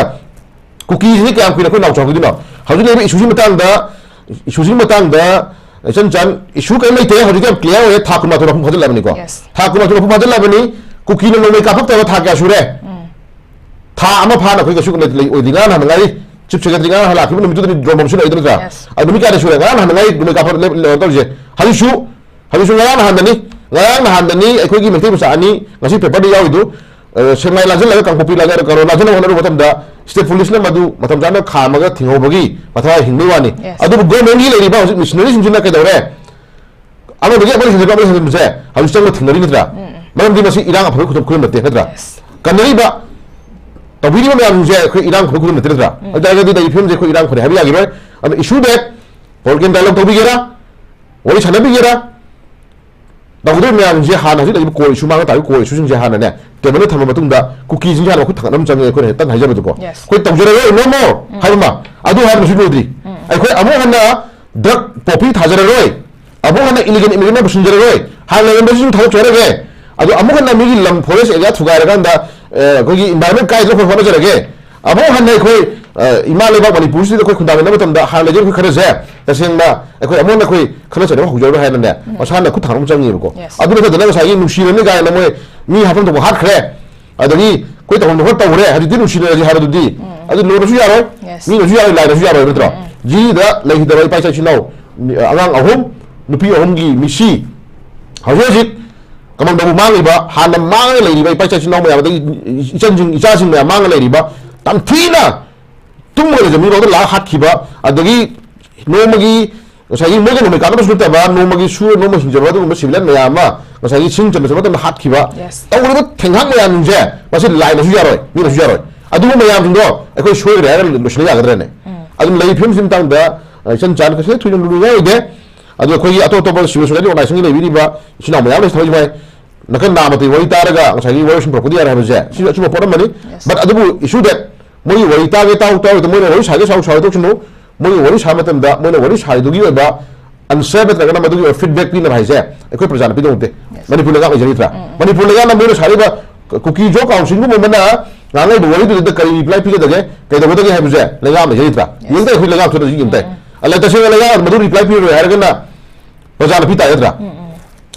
ꯀꯨꯀꯤꯁꯤꯗꯤ ꯀꯌꯥꯝ ꯀꯨꯏꯅ ꯑꯩꯈꯣꯏ ꯅꯥꯎ ꯆꯥꯎꯈꯤꯗꯣꯏꯅꯣ? ꯍꯧꯖꯤꯛ ꯂꯩꯔꯤꯕ ꯏꯁꯨꯁꯤ ꯃꯇꯥꯡꯗ, ꯏꯁꯨꯁꯤꯒꯤ ꯃꯇꯥꯡꯗ ꯏꯆꯟ ꯆꯟ ꯏꯁꯨ ꯀꯔꯤꯝ ꯂꯩꯇꯦ꯫ ꯍꯧꯖꯤꯛꯇꯤ ꯌꯥꯝ clear ꯑꯣꯏꯔꯦ꯫ ꯊꯥ ꯀꯨꯟꯃꯥꯊꯣꯏ ꯃꯄꯨꯡ ꯐꯥꯖꯤꯜꯂꯕꯅꯤꯀꯣ꯫ Yes. ꯊꯥ ꯀꯨꯟꯃꯥꯊꯣꯏ ꯃꯄꯨꯡ ꯐꯥꯖꯤꯜꯂꯕꯅꯤ꯫ ꯀꯨꯀꯤꯅ ꯅꯣꯡꯃꯩ ꯀꯥꯞꯄꯛꯇꯕ ꯊꯥ ꯀꯌꯥ ꯁꯨꯔꯦ? ꯎꯝ꯫ ꯊꯥ ꯑꯃ ꯐꯥꯅ ꯑꯩꯈꯣꯏ ꯀꯩꯁꯨ ꯂꯩ-, ꯑꯣꯏꯗꯦ꯫ ꯉꯔꯥꯡ ꯅꯍꯥꯟ ꯉꯥꯏꯔꯤ꯫ Chief Secretary ꯉꯔꯥꯡ ꯍꯜꯂꯛꯈꯤꯕ ꯅꯨꯃꯤꯠꯇꯨꯗꯅꯤ drone bomb ꯁꯤꯜꯂꯛꯏꯗꯣ, ꯅꯠꯇ꯭ꯔꯥ? Yes. ꯑꯗꯨ ꯅꯨꯃꯤꯠ ꯀꯌꯥꯅꯤ ꯁꯨꯔꯦ? ꯉꯔꯥꯡ ꯅꯍꯥꯟ ꯉꯥꯏꯔꯤ ꯅꯣꯡꯃꯩ ꯀꯥꯞꯄ ꯂꯦꯞ-, ꯂꯦꯞ-, ꯇꯧꯔꯤꯁꯦ꯫ ꯍꯧꯖꯤꯛꯁꯨ, ꯍꯧꯖꯤꯛꯁꯨ ꯉꯔꯥꯡ ꯅꯍꯥꯟꯗꯅꯤ, ꯉꯔꯥꯡ ꯅꯍꯥꯟꯗꯅꯤ ꯑꯩꯈꯣꯏꯒꯤ ꯃꯩꯇꯩ ꯃꯆꯥ ꯑꯅꯤ ꯉꯁꯤ paperꯗ ꯌꯥꯎꯔꯤꯗꯨ, ꯑ, ꯁꯦꯛꯃꯥꯏ ꯂꯥꯟꯁꯤꯜꯂꯒ ꯀꯥꯡꯄꯣꯛꯄꯤ ꯂꯥꯟ-, ꯀꯩꯅꯣ ꯂꯥꯟꯁꯤꯟꯅꯕ ꯍꯣꯠꯅꯔꯨꯕ ꯃꯇꯝꯗ state policeꯅ ꯃꯗꯨ ꯃꯇꯝ ꯆꯥꯅ ꯈꯥꯝꯃꯒ ꯊꯤꯡꯍꯧꯕꯒꯤ ꯃꯊꯧꯗꯥꯏ ꯍꯤꯡꯕꯒꯤ ꯋꯥꯅꯤ꯫ Yes. ꯑꯗꯨꯕꯨ governmentꯀꯤ ꯂꯩꯔꯤꯕ ꯍꯧꯖꯤꯛ missionaryꯁꯤꯡꯁꯤꯅ ꯀꯩꯗꯧꯔꯦ? ꯑꯃꯗꯒꯤ ꯑꯃꯗ ꯍꯦꯟꯖꯤꯟꯕ, ꯑꯃꯗ ꯍꯦꯟꯖꯤꯟꯕꯁꯦ ꯍꯧꯖꯤꯛ ꯆꯪꯕ ꯊꯤꯡꯅꯔꯤ, ꯅꯠꯇ꯭ꯔꯥ? ꯎꯝ꯫ ꯃꯔꯝꯗꯤ ꯃꯁꯤ ꯏꯔꯥꯡ ꯑꯐꯕ ꯈꯨꯗꯝ, ꯈꯨꯗꯝ ꯅꯠꯇꯦ, ꯅꯠꯇ꯭ꯔꯥ? Yes. ꯀꯟꯅꯔꯤꯕ, ꯇꯧꯕꯤꯔꯤꯕ ꯃꯌꯥꯝꯁꯦ ꯑꯩꯈꯣꯏ ꯏꯔꯥꯡ ꯐꯕ ꯈꯨꯗꯝ ꯅꯠꯇꯦ, ꯅꯠꯇ꯭ꯔꯥ? ꯎꯝ꯫ ꯑꯗꯨ ꯑꯣꯏꯇꯥꯔꯒꯗꯤ ꯂꯩꯔꯤꯕ ꯐꯤꯕꯝꯁꯦ ꯑꯩꯈꯣꯏ ꯏꯔꯥꯡ ꯐꯔꯦ ꯍꯥꯏꯕ ꯌꯥꯈꯤꯔꯣꯏ꯫ ꯑꯗꯨꯅ issue that political dialogue ꯇꯧꯕꯤꯒꯦꯔꯥ, ꯋꯥꯔꯤ ꯁꯥꯟꯅꯕꯤꯒꯦꯔꯥ, ꯇꯧꯒꯗꯧꯔꯤꯕ ꯃꯌꯥꯝꯁꯦ ꯍꯥꯟꯅ ꯍꯧꯖꯤꯛ ꯂꯩꯔꯤꯕ core issue, ꯃꯥꯡ ꯇꯥꯔꯤꯕ core issueꯁꯤꯡꯁꯦ ꯍꯥꯟꯅꯅꯦ tableꯗ ꯊꯝꯃ ꯃꯇꯨꯡꯗ ꯀꯨꯀꯤꯁꯤꯡꯁꯦ ꯍꯥꯟꯅ ꯃꯈꯨꯠ ꯊꯥꯡꯒꯠꯅꯕ ꯆꯪꯉꯦ꯫ ꯑꯩꯈꯣꯏꯅ ꯍꯦꯛꯇ ꯍꯥꯏꯖꯕꯗꯀꯣ꯫ Yes. ꯑꯩꯈꯣꯏ ꯇꯧꯖꯔꯔꯣꯏ, no more ꯍꯥꯏꯕ ꯑꯃ꯫ ꯑꯗꯨ ꯍꯥꯏꯕꯁꯨ ꯂꯣꯏꯗ꯭ꯔꯤ꯫ ꯎꯝ꯫ ꯑꯩꯈꯣꯏ ꯑꯃꯨꯛ ꯍꯟꯅ drug poppy ꯊꯥꯖꯔꯔꯣꯏ, ꯑꯃꯨꯛ ꯍꯟꯅ illegal immigrant ꯄꯨꯁꯤꯟꯖꯔꯔꯣꯏ, ꯍꯥꯟꯅ ꯂꯩꯔꯝꯕꯁꯤꯡ ꯊꯥꯗꯣꯛꯆꯔꯒꯦ꯫ ꯑꯗꯣ ꯑꯃꯨꯛ ꯍꯟꯅ ꯃꯤꯒꯤ ꯂꯝ forest area ꯊꯨꯒꯥꯏꯔꯀꯥꯟꯗ, ꯑ, ꯑꯩꯈꯣꯏꯒꯤ environment ꯀꯥꯏꯗꯅꯕ ꯍꯣꯠꯅꯖꯔꯒꯦ꯫ ꯑꯃꯨꯛ ꯍꯟꯅ ꯑꯩꯈꯣꯏ, ꯑ, ꯏꯃꯥ ꯂꯩꯕꯥꯛ ꯃꯅꯤꯄꯨꯔꯁꯤꯗ ꯑꯩꯈꯣꯏ ꯈꯨꯟꯗꯥꯃꯤꯟꯅꯕ ꯃꯇꯝꯗ ꯍꯥꯟꯅ ꯂꯩꯖꯔꯤꯕ ꯑꯩꯈꯣꯏ ꯈꯔꯁꯦ ꯇꯁꯦꯡꯅ ꯑꯩꯈꯣꯏ ꯑꯃꯨꯛ ꯍꯟꯅ ꯑꯩꯈꯣꯏ ꯈꯠꯅ ꯆꯩꯅꯕ ꯍꯧꯖꯔꯔꯣꯏ ꯍꯥꯏꯅꯅꯦ, ꯎꯝ꯫ ꯃꯁꯥꯅ ꯈꯨꯠ ꯊꯥꯡꯒꯠꯅꯕ ꯆꯪꯉꯦꯕꯀꯣ꯫ Yes. ꯑꯗꯨ ꯅꯠꯇꯗꯅ ꯉꯁꯥꯏꯒꯤ ꯅꯨꯡꯁꯤꯔꯅꯤ ꯀꯥꯏꯅ ꯃꯣꯏ ꯃꯤ ꯍꯥꯠꯐꯝ ꯊꯣꯛꯄ ꯍꯥꯠꯈ꯭ꯔꯦ, ꯑꯗꯒꯤ ꯑꯩꯈꯣꯏ ꯇꯧꯐꯝ ꯊꯣꯛꯄ ꯇꯧꯔꯦ, ꯍꯧꯖꯤꯛꯇꯤ ꯅꯨꯡꯁꯤꯅꯔꯁꯤ ꯍꯥꯏꯕꯗꯨꯗꯤ, ꯎꯝ꯫ ꯑꯗꯨ ꯂꯣꯅꯁꯨ ꯌꯥꯔꯣꯏ, Yes. ꯃꯤꯅꯁꯨ ꯌꯥꯔꯣꯏ, ꯂꯥꯏꯅꯁꯨ ꯌꯥꯔꯣꯏ, ꯅꯠꯇ꯭ꯔꯣ? ꯎꯝ, ꯎꯝ꯫ ꯖꯤꯗ ꯂꯩꯈꯤꯗꯕ ꯏꯄꯥ ꯏꯆꯥ ꯏꯆꯤꯟ ꯏꯅꯥꯎ, ꯃꯤ-, ꯑꯉꯥꯡ ꯑꯍꯨꯝ, ꯅꯨꯄꯤ ꯑꯍꯨꯝꯒꯤ ꯃꯤꯁꯤ ꯍꯧꯖꯤꯛ ꯍꯧꯖꯤꯛ ꯀꯃꯟꯗꯕꯨ ꯃꯥꯡꯉꯤꯕ, ꯍꯥꯟꯅ ꯃꯥꯡꯉ ꯂꯩꯔꯤꯕ ꯏꯄꯥ ꯏꯆꯥ ꯏꯆꯤꯟ ꯏꯅꯥꯎ ꯃꯌꯥꯝ, ꯑꯗꯒꯤ ꯏꯆꯟꯁꯤꯡ, ꯏꯆꯥꯁꯤꯡ ꯃꯌꯥꯝ ꯃꯥꯡꯉ ꯂꯩꯔꯤꯕ, ꯌꯥꯝ ꯊꯤꯅ ꯇꯨꯝꯃꯒ ꯂꯩꯖꯕ ꯃꯤꯐꯥꯎꯗ ꯂꯥꯛ ꯍꯥꯠꯈꯤꯕ, ꯑꯗꯒꯤ ꯅꯣꯡꯃꯒꯤ ꯉꯁꯥꯏꯒꯤ ꯃꯣꯏꯒ ꯅꯣꯡꯃꯩ ꯀꯥꯞꯅꯕꯁꯨ ꯅꯠꯇꯕ, ꯅꯣꯡꯃꯒꯤ ꯁꯨꯔ ꯅꯣꯡꯃ ꯍꯤꯡꯖꯕ ꯑꯗꯨꯒꯨꯝꯕ civilian ꯃꯌꯥꯝ ꯑꯃ ꯉꯁꯥꯏꯒꯤ ꯁꯤꯡ ꯆꯟꯕ ꯆꯠꯄ ꯃꯇꯝꯗ ꯍꯥꯠꯈꯤꯕ, Yes. ꯇꯧꯔꯤꯕ ꯊꯦꯡꯍꯥꯛ ꯃꯌꯥꯝꯁꯤꯡꯁꯦ, ꯃꯁꯤ ꯂꯥꯏꯅꯁꯨ ꯌꯥꯔꯣꯏ, ꯃꯤꯅꯁꯨ ꯌꯥꯔꯣꯏ꯫ ꯑꯗꯨꯒꯨꯝꯕ ꯃꯌꯥꯝꯁꯤꯡꯗꯣ ꯑꯩꯈꯣꯏ ꯁꯣꯏꯈ꯭ꯔꯦ ꯍꯥꯏꯔꯒ ꯂꯣꯏꯁꯤꯟꯕ ꯌꯥꯒꯗ꯭ꯔꯅꯦ? ꯎꯝ꯫ ꯑꯗꯨꯝ ꯂꯩ ꯐꯤꯕꯝꯁꯤꯒꯤ ꯃꯇꯥꯡꯗ, ꯑ, ꯏꯆꯟ ꯆꯥꯟ ꯀꯩꯁꯨ ꯊꯣꯏꯅ ꯂꯨꯅꯤꯡꯉꯥꯏ ꯑꯣꯏꯗꯦ꯫ ꯑꯗꯣ ꯑꯩꯈꯣꯏꯒꯤ ꯑꯇꯣꯞ ꯑꯇꯣꯞꯄ civil society organizationꯒꯤ ꯂꯩꯕꯤꯔꯤꯕ ꯏꯆꯤꯟ ꯏꯅꯥꯎ ꯃꯌꯥꯝ ꯂꯩꯁꯤ ꯊꯕꯛ ꯃꯥꯏ ꯅꯥꯀꯟ ꯅꯥꯝꯃꯇꯒꯤ ꯋꯥꯔꯤ ꯇꯥꯔꯒ ꯉꯁꯥꯏꯒꯤ ꯋꯥꯔꯣꯏꯁꯤꯟ ꯄꯨꯔꯛꯄꯗꯤ ꯌꯥꯔꯦ ꯍꯥꯏꯕꯁꯦ, ꯁꯤꯁꯨ ꯑꯆꯨꯝꯕ ꯄꯣꯠ ꯑꯃꯅꯤ꯫ Yes. But ꯑꯗꯨꯕꯨ issue that ꯃꯣꯏꯒꯤ ꯋꯥꯔꯤ ꯇꯥꯒꯦ ꯇꯥꯎ, ꯇꯥꯔꯣꯏꯗ ꯃꯣꯏꯅ ꯋꯥꯔꯤ ꯁꯥꯒꯦ ꯁꯥꯎ, ꯁꯥꯎꯔꯣꯏ ꯇꯣꯛꯁꯅꯨ꯫ ꯃꯣꯏꯒꯤ ꯋꯥꯔꯤ ꯁꯥꯕ ꯃꯇꯝꯗ ꯃꯣꯏꯅ ꯋꯥꯔꯤ ꯁꯥꯔꯤꯗꯨꯒꯤ ꯑꯣꯏꯕ ꯑꯟꯁꯔ ꯅꯠꯇ꯭ꯔꯒꯅ ꯃꯗꯨꯒꯤ ꯑꯣꯏꯕ ꯐꯤꯗꯕꯦꯛ ꯄꯤꯅꯕ ꯍꯥꯏꯁꯦ ꯑꯩꯈꯣꯏ ꯄ꯭ꯔꯖꯥꯅ ꯄꯤꯗꯧ ꯅꯠꯇꯦ꯫ ꯃꯅꯤꯄꯨꯔ ꯂꯩꯉꯥꯛ ꯂꯩꯖꯔꯤꯗ꯭ꯔꯥ? ꯃꯅꯤꯄꯨꯔ ꯂꯩꯉꯥꯛꯅ ꯃꯣꯏꯅ ꯁꯥꯔꯤꯕ ꯀꯨꯀꯤ ꯖꯣ ꯀꯥꯎꯟꯁꯤꯜꯒꯨꯝꯕ ꯑꯃꯅ ꯉꯥꯡꯉꯛꯏꯕ ꯋꯥꯔꯤꯗꯨꯗ ꯀꯔꯤ ꯔꯤꯄ꯭ꯂꯥꯏ ꯄꯤꯒꯗꯒꯦ, ꯀꯩꯗꯧꯒꯗꯒꯦ ꯍꯥꯏꯕꯁꯦ ꯂꯩꯉꯥꯛꯅ ꯂꯩꯖꯔꯤꯗ꯭ꯔꯥ? ꯌꯦꯡꯗ ꯑꯩꯈꯣꯏ ꯂꯩꯉꯥꯛꯇꯨꯗ ꯌꯦꯡꯗ꯫ ꯑꯗ ꯇꯁꯦꯡꯅ ꯂꯩꯉꯥꯛꯅ ꯃꯗꯨ ꯔꯤꯄ꯭ꯂꯥꯏ ꯄꯤꯔꯔꯣꯏ ꯍꯥꯏꯔꯒꯅ ꯄ꯭ꯔꯖꯥꯅ ꯄꯤ ꯇꯥꯔꯦ ꯅꯠꯇ꯭ꯔꯥ?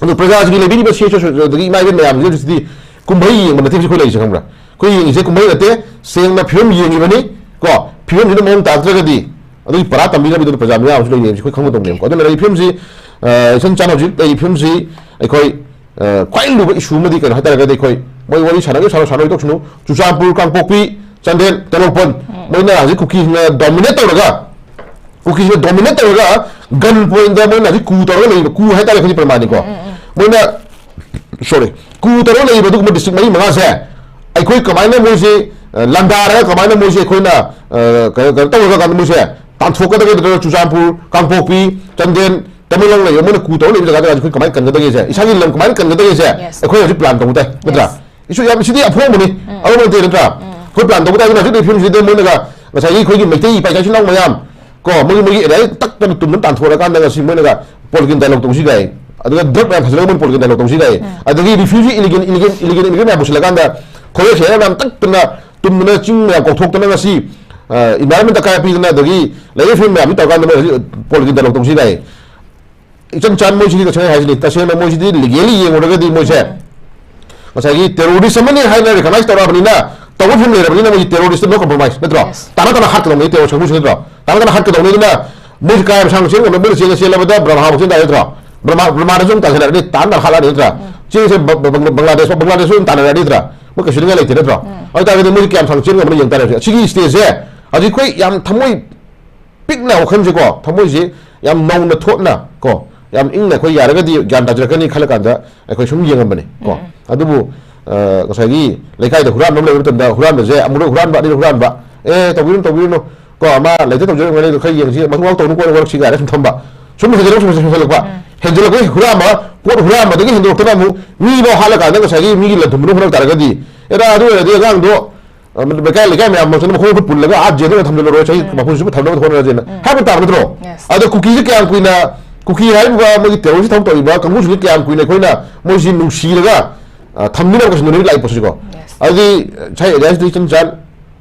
ꯑꯗꯣ ꯄ꯭ꯔꯖꯥꯁꯤꯡꯒꯤ ꯂꯩꯕꯤꯔꯤꯕ ꯁꯤ ꯑꯗꯒꯤ ꯏꯃꯥ ꯏꯕꯦꯟ ꯃꯌꯥꯝꯁꯤꯡꯁꯤꯗꯤ ꯀꯨꯝꯍꯩ ꯌꯦꯡꯕ ꯅꯠꯇꯦ ꯑꯩꯈꯣꯏ ꯂꯩꯔꯤꯁꯦ, ꯈꯪꯕ꯭ꯔꯥ? ꯑꯩꯈꯣꯏ ꯌꯦꯡꯉꯤꯁꯦ ꯀꯨꯝꯍꯩ ꯅꯠꯇꯦ, ꯁꯦꯡꯅ ꯐꯤꯂꯝ ꯌꯦꯡꯉꯤꯕꯅꯤ꯫ ꯀꯣ, ꯐꯤꯂꯝꯁꯤꯅ ꯃꯑꯣꯡ ꯇꯥꯗ꯭ꯔꯒꯗꯤ ꯑꯗꯨꯒꯤ ꯄꯔꯥ ꯇꯝꯕꯤꯅꯕꯗꯨꯅ ꯄ꯭ꯔꯖꯥ ꯃꯌꯥꯝ ꯑꯃꯁꯨ ꯂꯩꯅꯦꯕꯁꯤ ꯑꯩꯈꯣꯏ ꯈꯪꯒꯗꯧꯅꯦꯕꯀꯣ꯫ ꯑꯗꯨꯅ ꯂꯩꯔꯤꯕ ꯐꯤꯂꯝꯁꯤ, ꯑ, ꯏꯆꯟ ꯆꯥꯟꯅ ꯍꯧꯖꯤꯛ ꯂꯩꯔꯤꯕ ꯐꯤꯂꯝꯁꯤ ꯑꯩꯈꯣꯏ, ꯑ, ꯈ꯭ꯋꯥꯏ ꯂꯨꯕ ꯏꯁꯨ ꯑꯃꯗꯤ ꯀꯩꯅꯣ ꯍꯥꯏꯇꯥꯔꯒꯗꯤ ꯑꯩꯈꯣꯏ ꯃꯣꯏ ꯋꯥꯔꯤ ꯁꯥꯟꯅꯒꯦ ꯁꯥꯟꯅ ꯁꯥꯟꯅꯔꯣꯏ ꯇꯣꯛꯁꯅꯨ, ꯆꯨꯔꯆꯥꯟꯄꯨꯔ, ꯀꯥꯡꯄꯣꯛꯄꯤ, ꯆꯥꯟꯗꯦꯜ, ꯇꯦꯡꯅꯧꯄꯜ, ꯃꯣꯏꯅ ꯍꯧꯖꯤꯛ ꯀꯨꯀꯤꯁꯤꯡꯅ ꯗꯣꯃꯤꯅꯦꯠ ꯇꯧꯔꯒ ꯀꯨꯀꯤꯁꯤꯅ ꯗꯣꯃꯤꯅꯦꯠ ꯇꯧꯔꯒ ꯒꯟ ꯄꯣꯏꯟꯗ ꯃꯣꯏꯅ ꯍꯧꯖꯤꯛ ꯀꯨ ꯇꯧꯔꯒ ꯂꯩꯕ, ꯀꯨ ꯍꯥꯏꯇꯥꯔꯦ ꯑꯩꯈꯣꯏꯒꯤ ꯄ꯭ꯔꯃꯥꯟꯅꯤꯀꯣ꯫ ꯃꯣꯏꯅ, ꯁꯣꯔꯤ, ꯀꯨ ꯇꯧꯔꯒ ꯂꯩꯕ ꯑꯗꯨꯒꯨꯝꯕ ꯗꯤꯁꯇ꯭ꯔꯤꯛ ꯃꯔꯤ ꯃꯉꯥꯁꯦ ꯑꯩꯈꯣꯏ ꯀꯃꯥꯏꯅ ꯃꯣꯏꯁꯤ, ꯑ, ꯂꯥꯟꯗꯥꯔꯒ ꯀꯃꯥꯏꯅ ꯃꯣꯏꯁꯤ ꯑꯩꯈꯣꯏꯅ, ꯑ, ꯀꯩꯅꯣ, ꯀꯩꯅꯣ ꯇꯧꯔꯒ ꯀꯥꯟꯗ ꯃꯣꯏꯁꯦ ꯇꯥꯟꯊꯣꯛꯀꯗꯒꯦ ꯅꯠꯇ꯭ꯔꯒ ꯆꯨꯔꯆꯥꯟꯄꯨꯔ, ꯀꯥꯡꯄꯣꯛꯄꯤ, ꯆꯥꯟꯗꯦꯜ, ꯇꯃꯦꯡꯂꯣꯡ ꯂꯩꯕ ꯃꯣꯏꯅ ꯀꯨ ꯇꯧꯔꯒ ꯂꯩꯕ ꯖꯒꯥꯗ ꯑꯩꯈꯣꯏ ꯀꯃꯥꯏꯅ ꯀꯟꯒꯗꯒꯦꯁꯦ, ꯏꯁꯥꯒꯤ ꯂꯝ ꯀꯃꯥꯏꯅ ꯀꯟꯒꯗꯒꯦꯁꯦ Yes. ꯑꯩꯈꯣꯏ ꯍꯧꯖꯤꯛ ꯄ꯭ꯂꯥꯟ ꯇꯧꯕ ꯇꯥꯏ, ꯅꯠꯇ꯭ꯔꯥ? Yes. ꯏꯁꯨ ꯌꯥꯝ, ꯁꯤꯗꯤ ꯑꯐꯣꯡꯕꯅꯤ꯫ ꯎꯝ꯫ ꯑꯗꯨ ꯅꯠꯇꯦ ꯅꯠꯇ꯭ꯔꯥ? ꯎꯝ꯫ ꯑꯩꯈꯣꯏ ꯄ꯭ꯂꯥꯟ ꯇꯧꯕ ꯇꯥꯏ꯫ ꯑꯗꯨꯅ ꯍꯧꯖꯤꯛ ꯐꯤꯂꯝꯁꯤꯗ ꯃꯣꯏꯅꯒ ꯉꯁꯥꯏꯒꯤ ꯑꯩꯈꯣꯏꯒꯤ ꯃꯩꯇꯩ ꯏꯄꯥ ꯏꯆꯥ ꯏꯆꯤꯜ ꯏꯅꯥꯎ ꯃꯌꯥꯝ ꯀꯣ, ꯃꯣꯏꯒꯤ, ꯃꯣꯏꯒꯤ ꯑꯦꯔꯤꯌꯥ ꯇꯛꯇꯅ ꯇꯨꯝꯅ ꯇꯥꯟꯊꯣꯔꯛꯑꯀꯥꯟꯗ ꯉꯁꯤ ꯃꯣꯏꯅꯒ ꯄꯣꯂꯤꯇꯤꯀꯦꯜ ꯗꯥꯏꯂꯣꯛ ꯇꯧꯁꯤ ꯀꯥꯏ, ꯑꯗꯨꯒ ꯗ꯭ꯔꯒ ꯃꯌꯥꯝ ꯐꯖꯅ ꯃꯣꯏꯅ ꯄꯣꯂꯤꯇꯤꯀꯦꯜ ꯗꯥꯏꯂꯣꯛ ꯇꯧꯁꯤ ꯀꯥꯏ, ꯎꯝ꯫ ꯑꯗꯒꯤ ꯔꯤꯐ꯭ꯌꯨꯖꯤ ꯏꯂꯤꯒꯦꯜ, ꯏꯂꯤꯒꯦꯜ, ꯏꯂꯤꯒꯦꯜ ꯏꯃꯤꯒ꯭ꯔꯦꯟ ꯃꯌꯥꯝ ꯄꯨꯁꯤꯜꯂꯀꯥꯟꯗ ꯈꯣꯔꯦ ꯈꯦꯔ ꯃꯌꯥꯝ ꯇꯛꯇꯅ ꯇꯨꯝꯗꯅ ꯆꯤꯡ ꯃꯌꯥꯝ ꯀꯣꯛꯊꯣꯛꯇꯅ ꯉꯁꯤ, ꯑ, ꯏꯟꯚꯥꯏꯔꯣꯟꯃꯦꯟ ꯑꯀꯥꯏ ꯄꯤꯗꯅ ꯑꯗꯒꯤ ꯂꯩꯔꯤꯕ ꯐꯤꯕꯝ ꯃꯌꯥꯝꯁꯤ ꯇꯧꯔꯀꯥꯟꯗ ꯃꯣꯏ ꯍꯧꯖꯤꯛ ꯄꯣꯂꯤꯇꯤꯀꯦꯜ ꯗꯥꯏꯂꯣꯛ ꯇꯧꯁꯤ ꯀꯥꯏ꯫ ꯏꯆꯝ ꯆꯥꯟ ꯃꯣꯏꯁꯤꯗꯤ ꯇꯁꯦꯡꯅ ꯍꯥꯏꯁꯤꯅꯤ, ꯇꯁꯦꯡꯅ ꯃꯣꯏꯁꯤꯗꯤ ꯂꯤꯒꯦꯜꯂꯤ ꯌꯦꯡꯉꯨꯔꯒꯗꯤ ꯃꯣꯏꯁꯦ ꯎꯝ꯫ ꯉꯁꯥꯏꯒꯤ ꯇꯦꯔꯣꯔꯤꯁ ꯑꯃꯅꯤ ꯍꯥꯏꯅ ꯔꯤꯀꯒꯅꯥꯏꯁ ꯇꯧꯔꯛꯑꯕꯅꯤꯅ, ꯇꯧꯕ ꯐꯤꯕꯝ ꯂꯩꯔꯕꯅꯤꯅ ꯃꯣꯏꯒꯤ ꯇꯦꯔꯣꯔꯤꯁꯇ no compromise ꯅꯠꯇ꯭ꯔꯣ? Yes. ꯇꯥꯅ ꯇꯥꯅ ꯍꯥꯠꯀꯗꯧꯅꯤ ꯇꯦꯔꯣꯔꯤꯁ ꯀꯥꯡꯕꯨꯁꯤ ꯅꯠꯇ꯭ꯔꯣ? ꯇꯥꯅ ꯇꯥꯅ ꯍꯥꯠꯀꯗꯧꯅꯤ꯫ ꯑꯗꯨꯅ ꯃꯣꯏꯁꯤ ꯀꯌꯥꯝ ꯁꯥꯡꯅ ꯆꯦꯟ ꯉꯝꯃꯤ? ꯃꯣꯏꯅ ꯆꯦꯟꯒ ꯆꯦꯜꯂꯕꯗ ꯕ꯭ꯔꯍꯃꯥꯐꯥꯎ ꯆꯦꯟ ꯇꯥꯔꯦ ꯅꯠꯇ꯭ꯔꯣ? ꯕ꯭ꯔꯍꯃꯥ, ꯕ꯭ꯔꯍꯃꯥꯗꯁꯨ ꯑꯗꯨꯝ ꯇꯥꯟꯁꯤꯜꯂꯛꯑꯅꯤ, ꯇꯥꯅ ꯇꯥꯅ ꯍꯥꯠꯂꯛꯑꯅꯤ ꯅꯠꯇ꯭ꯔꯥ? ꯎꯝ꯫ ꯆꯦꯟꯁꯦ ꯕ-, ꯕ-, ꯕꯪ-, ꯕꯪꯒ꯭ꯂꯥꯗꯦꯁ, ꯕꯪꯒ꯭ꯂꯥꯗꯦꯁꯁꯨ ꯑꯗꯨꯝ ꯇꯥꯟꯅꯔꯛꯑꯅꯤ ꯅꯠꯇ꯭ꯔꯥ? ꯃꯣꯏ ꯀꯩꯁꯨ ꯅꯤꯡꯉꯥꯏ ꯂꯩꯇꯦ ꯅꯠꯇ꯭ꯔꯣ? ꯎꯝ꯫ ꯑꯗꯨ ꯑꯣꯏꯇꯥꯔꯒꯗꯤ ꯃꯣꯏꯁꯤ ꯀꯌꯥꯝ ꯁꯥꯡꯅ ꯆꯦꯟ ꯉꯝꯕꯅꯣ ꯌꯦꯡ ꯇꯥꯔꯦ꯫ ꯁꯤꯒꯤ ꯁ꯭ꯇꯦꯖꯁꯦ ꯍꯧꯖꯤꯛ ꯑꯩꯈꯣꯏ ꯌꯥꯝ ꯊꯃꯣꯏ ꯄꯤꯛꯅ ꯋꯥꯈꯜꯁꯦꯀꯣ, ꯊꯃꯣꯏꯁꯦ ꯌꯥꯝ ꯅꯧꯅ ꯊꯣꯠꯅ ꯀꯣ, ꯌꯥꯝ ꯏꯪꯅ ꯑꯩꯈꯣꯏ ꯌꯥꯔꯒꯗꯤ ꯒ꯭ꯌꯥꯟ ꯇꯥꯖꯔꯛꯀꯅꯤ ꯈꯜꯂ ꯀꯥꯟꯗ ꯑꯩꯈꯣꯏ ꯁꯨꯝ ꯌꯦꯡꯉꯝꯕꯅꯤ ꯀꯣ꯫ ꯎꯝ꯫ ꯑꯗꯨꯕꯨ, ꯑ, ꯉꯁꯥꯏꯒꯤ ꯂꯩꯀꯥꯏꯗ ꯍꯨꯔꯥꯟꯕ ꯑꯃ ꯂꯩꯕ ꯃꯇꯝꯗ ꯍꯨꯔꯥꯟꯕꯁꯦ ꯑꯃꯨꯛ ꯍꯨꯔꯥꯟꯕ, ꯑꯅꯤꯔꯛ ꯍꯨꯔꯥꯟꯕ, "ꯑꯦ, ꯇꯧꯕꯤꯔꯨꯅꯨ, ꯇꯧꯕꯤꯔꯨꯅꯨ ꯀꯣ, ꯑꯃ ꯂꯩꯇ ꯇꯧꯖꯔꯝꯒꯅꯤ, ꯑꯗꯨ ꯈꯔ ꯌꯦꯡꯁꯤ, ꯃꯇꯨꯡ ꯇꯧꯅꯨ ꯀꯣ, ꯋꯥꯔꯛꯁꯤ" ꯀꯥꯏꯅ ꯁꯨꯝ ꯊꯝꯕ, ꯁꯨꯝ ꯍꯦꯟꯖꯜꯂꯛꯄ, ꯁꯨꯝ ꯍꯦꯟꯖꯜꯂꯛꯄ, ꯎꯝ꯫ ꯍꯦꯟꯖꯜꯂꯛꯄꯒꯤ ꯍꯨꯔꯥꯟꯕ, ꯄꯣꯠ ꯍꯨꯔꯥꯟꯕꯗꯒꯤ ꯍꯦꯟꯗꯣꯔꯛꯇꯅ ꯑꯃꯨꯛ ꯃꯤꯐꯥꯎ ꯍꯥꯠꯂ ꯀꯥꯟꯗ ꯉꯁꯥꯏꯒꯤ ꯃꯤꯒꯤ ꯂꯟ ꯊꯨꯝꯕꯅ ꯍꯣꯠꯅꯕ ꯇꯥꯔꯒꯗꯤ, "ꯑꯦꯔꯥ, ꯑꯗꯨ ꯑꯣꯏꯔꯗꯤ ꯑꯉꯥꯡꯗꯣ ꯑ, ꯂꯩꯀꯥꯏ, ꯂꯩꯀꯥꯏ ꯃꯌꯥꯝ ꯃꯁꯤꯅ ꯃꯈꯣꯏ ꯃꯈꯣꯏ ꯄꯨꯜꯂꯒ ꯑꯥ ꯖꯦꯜꯗ ꯑꯣꯏꯅ ꯊꯝꯖꯤꯜꯂꯔꯣꯏ, ꯆꯍꯤ ꯃꯥꯄꯨꯟ ꯁꯨꯞꯅ ꯊꯝꯅꯕ ꯍꯣꯠꯅꯔꯁꯦꯅ ꯍꯥꯏꯕ ꯇꯥꯕ ꯅꯠꯇ꯭ꯔꯣ? Yes. ꯑꯗꯣ ꯀꯨꯀꯤꯁꯦ ꯀꯌꯥꯝ ꯀꯨꯏꯅ, ꯀꯨꯀꯤ ꯍꯥꯏꯔꯤꯕ ꯃꯣꯏꯒꯤ ꯇꯦꯔꯣꯔꯤꯁ ꯊꯕꯛ ꯇꯧꯔꯤꯕ ꯀꯥꯡꯕꯨꯁꯤꯡꯁꯦ ꯀꯌꯥꯝ ꯀꯨꯏꯅ ꯑꯩꯈꯣꯏꯅ ꯃꯣꯏꯁꯤ ꯅꯨꯡꯁꯤꯔꯒ, ꯑ, ꯊꯝꯕꯤꯅꯕ ꯀꯩꯁꯨ ꯅꯨꯃꯤꯠ ꯂꯥꯛꯏ ꯄꯣꯠꯁꯤꯀꯣ? Yes. ꯑꯗꯨꯗꯤ ꯉꯁꯥꯏ ꯑꯦꯔꯤꯌꯥꯁꯤꯗ ꯏꯆꯟ ꯆꯥꯟ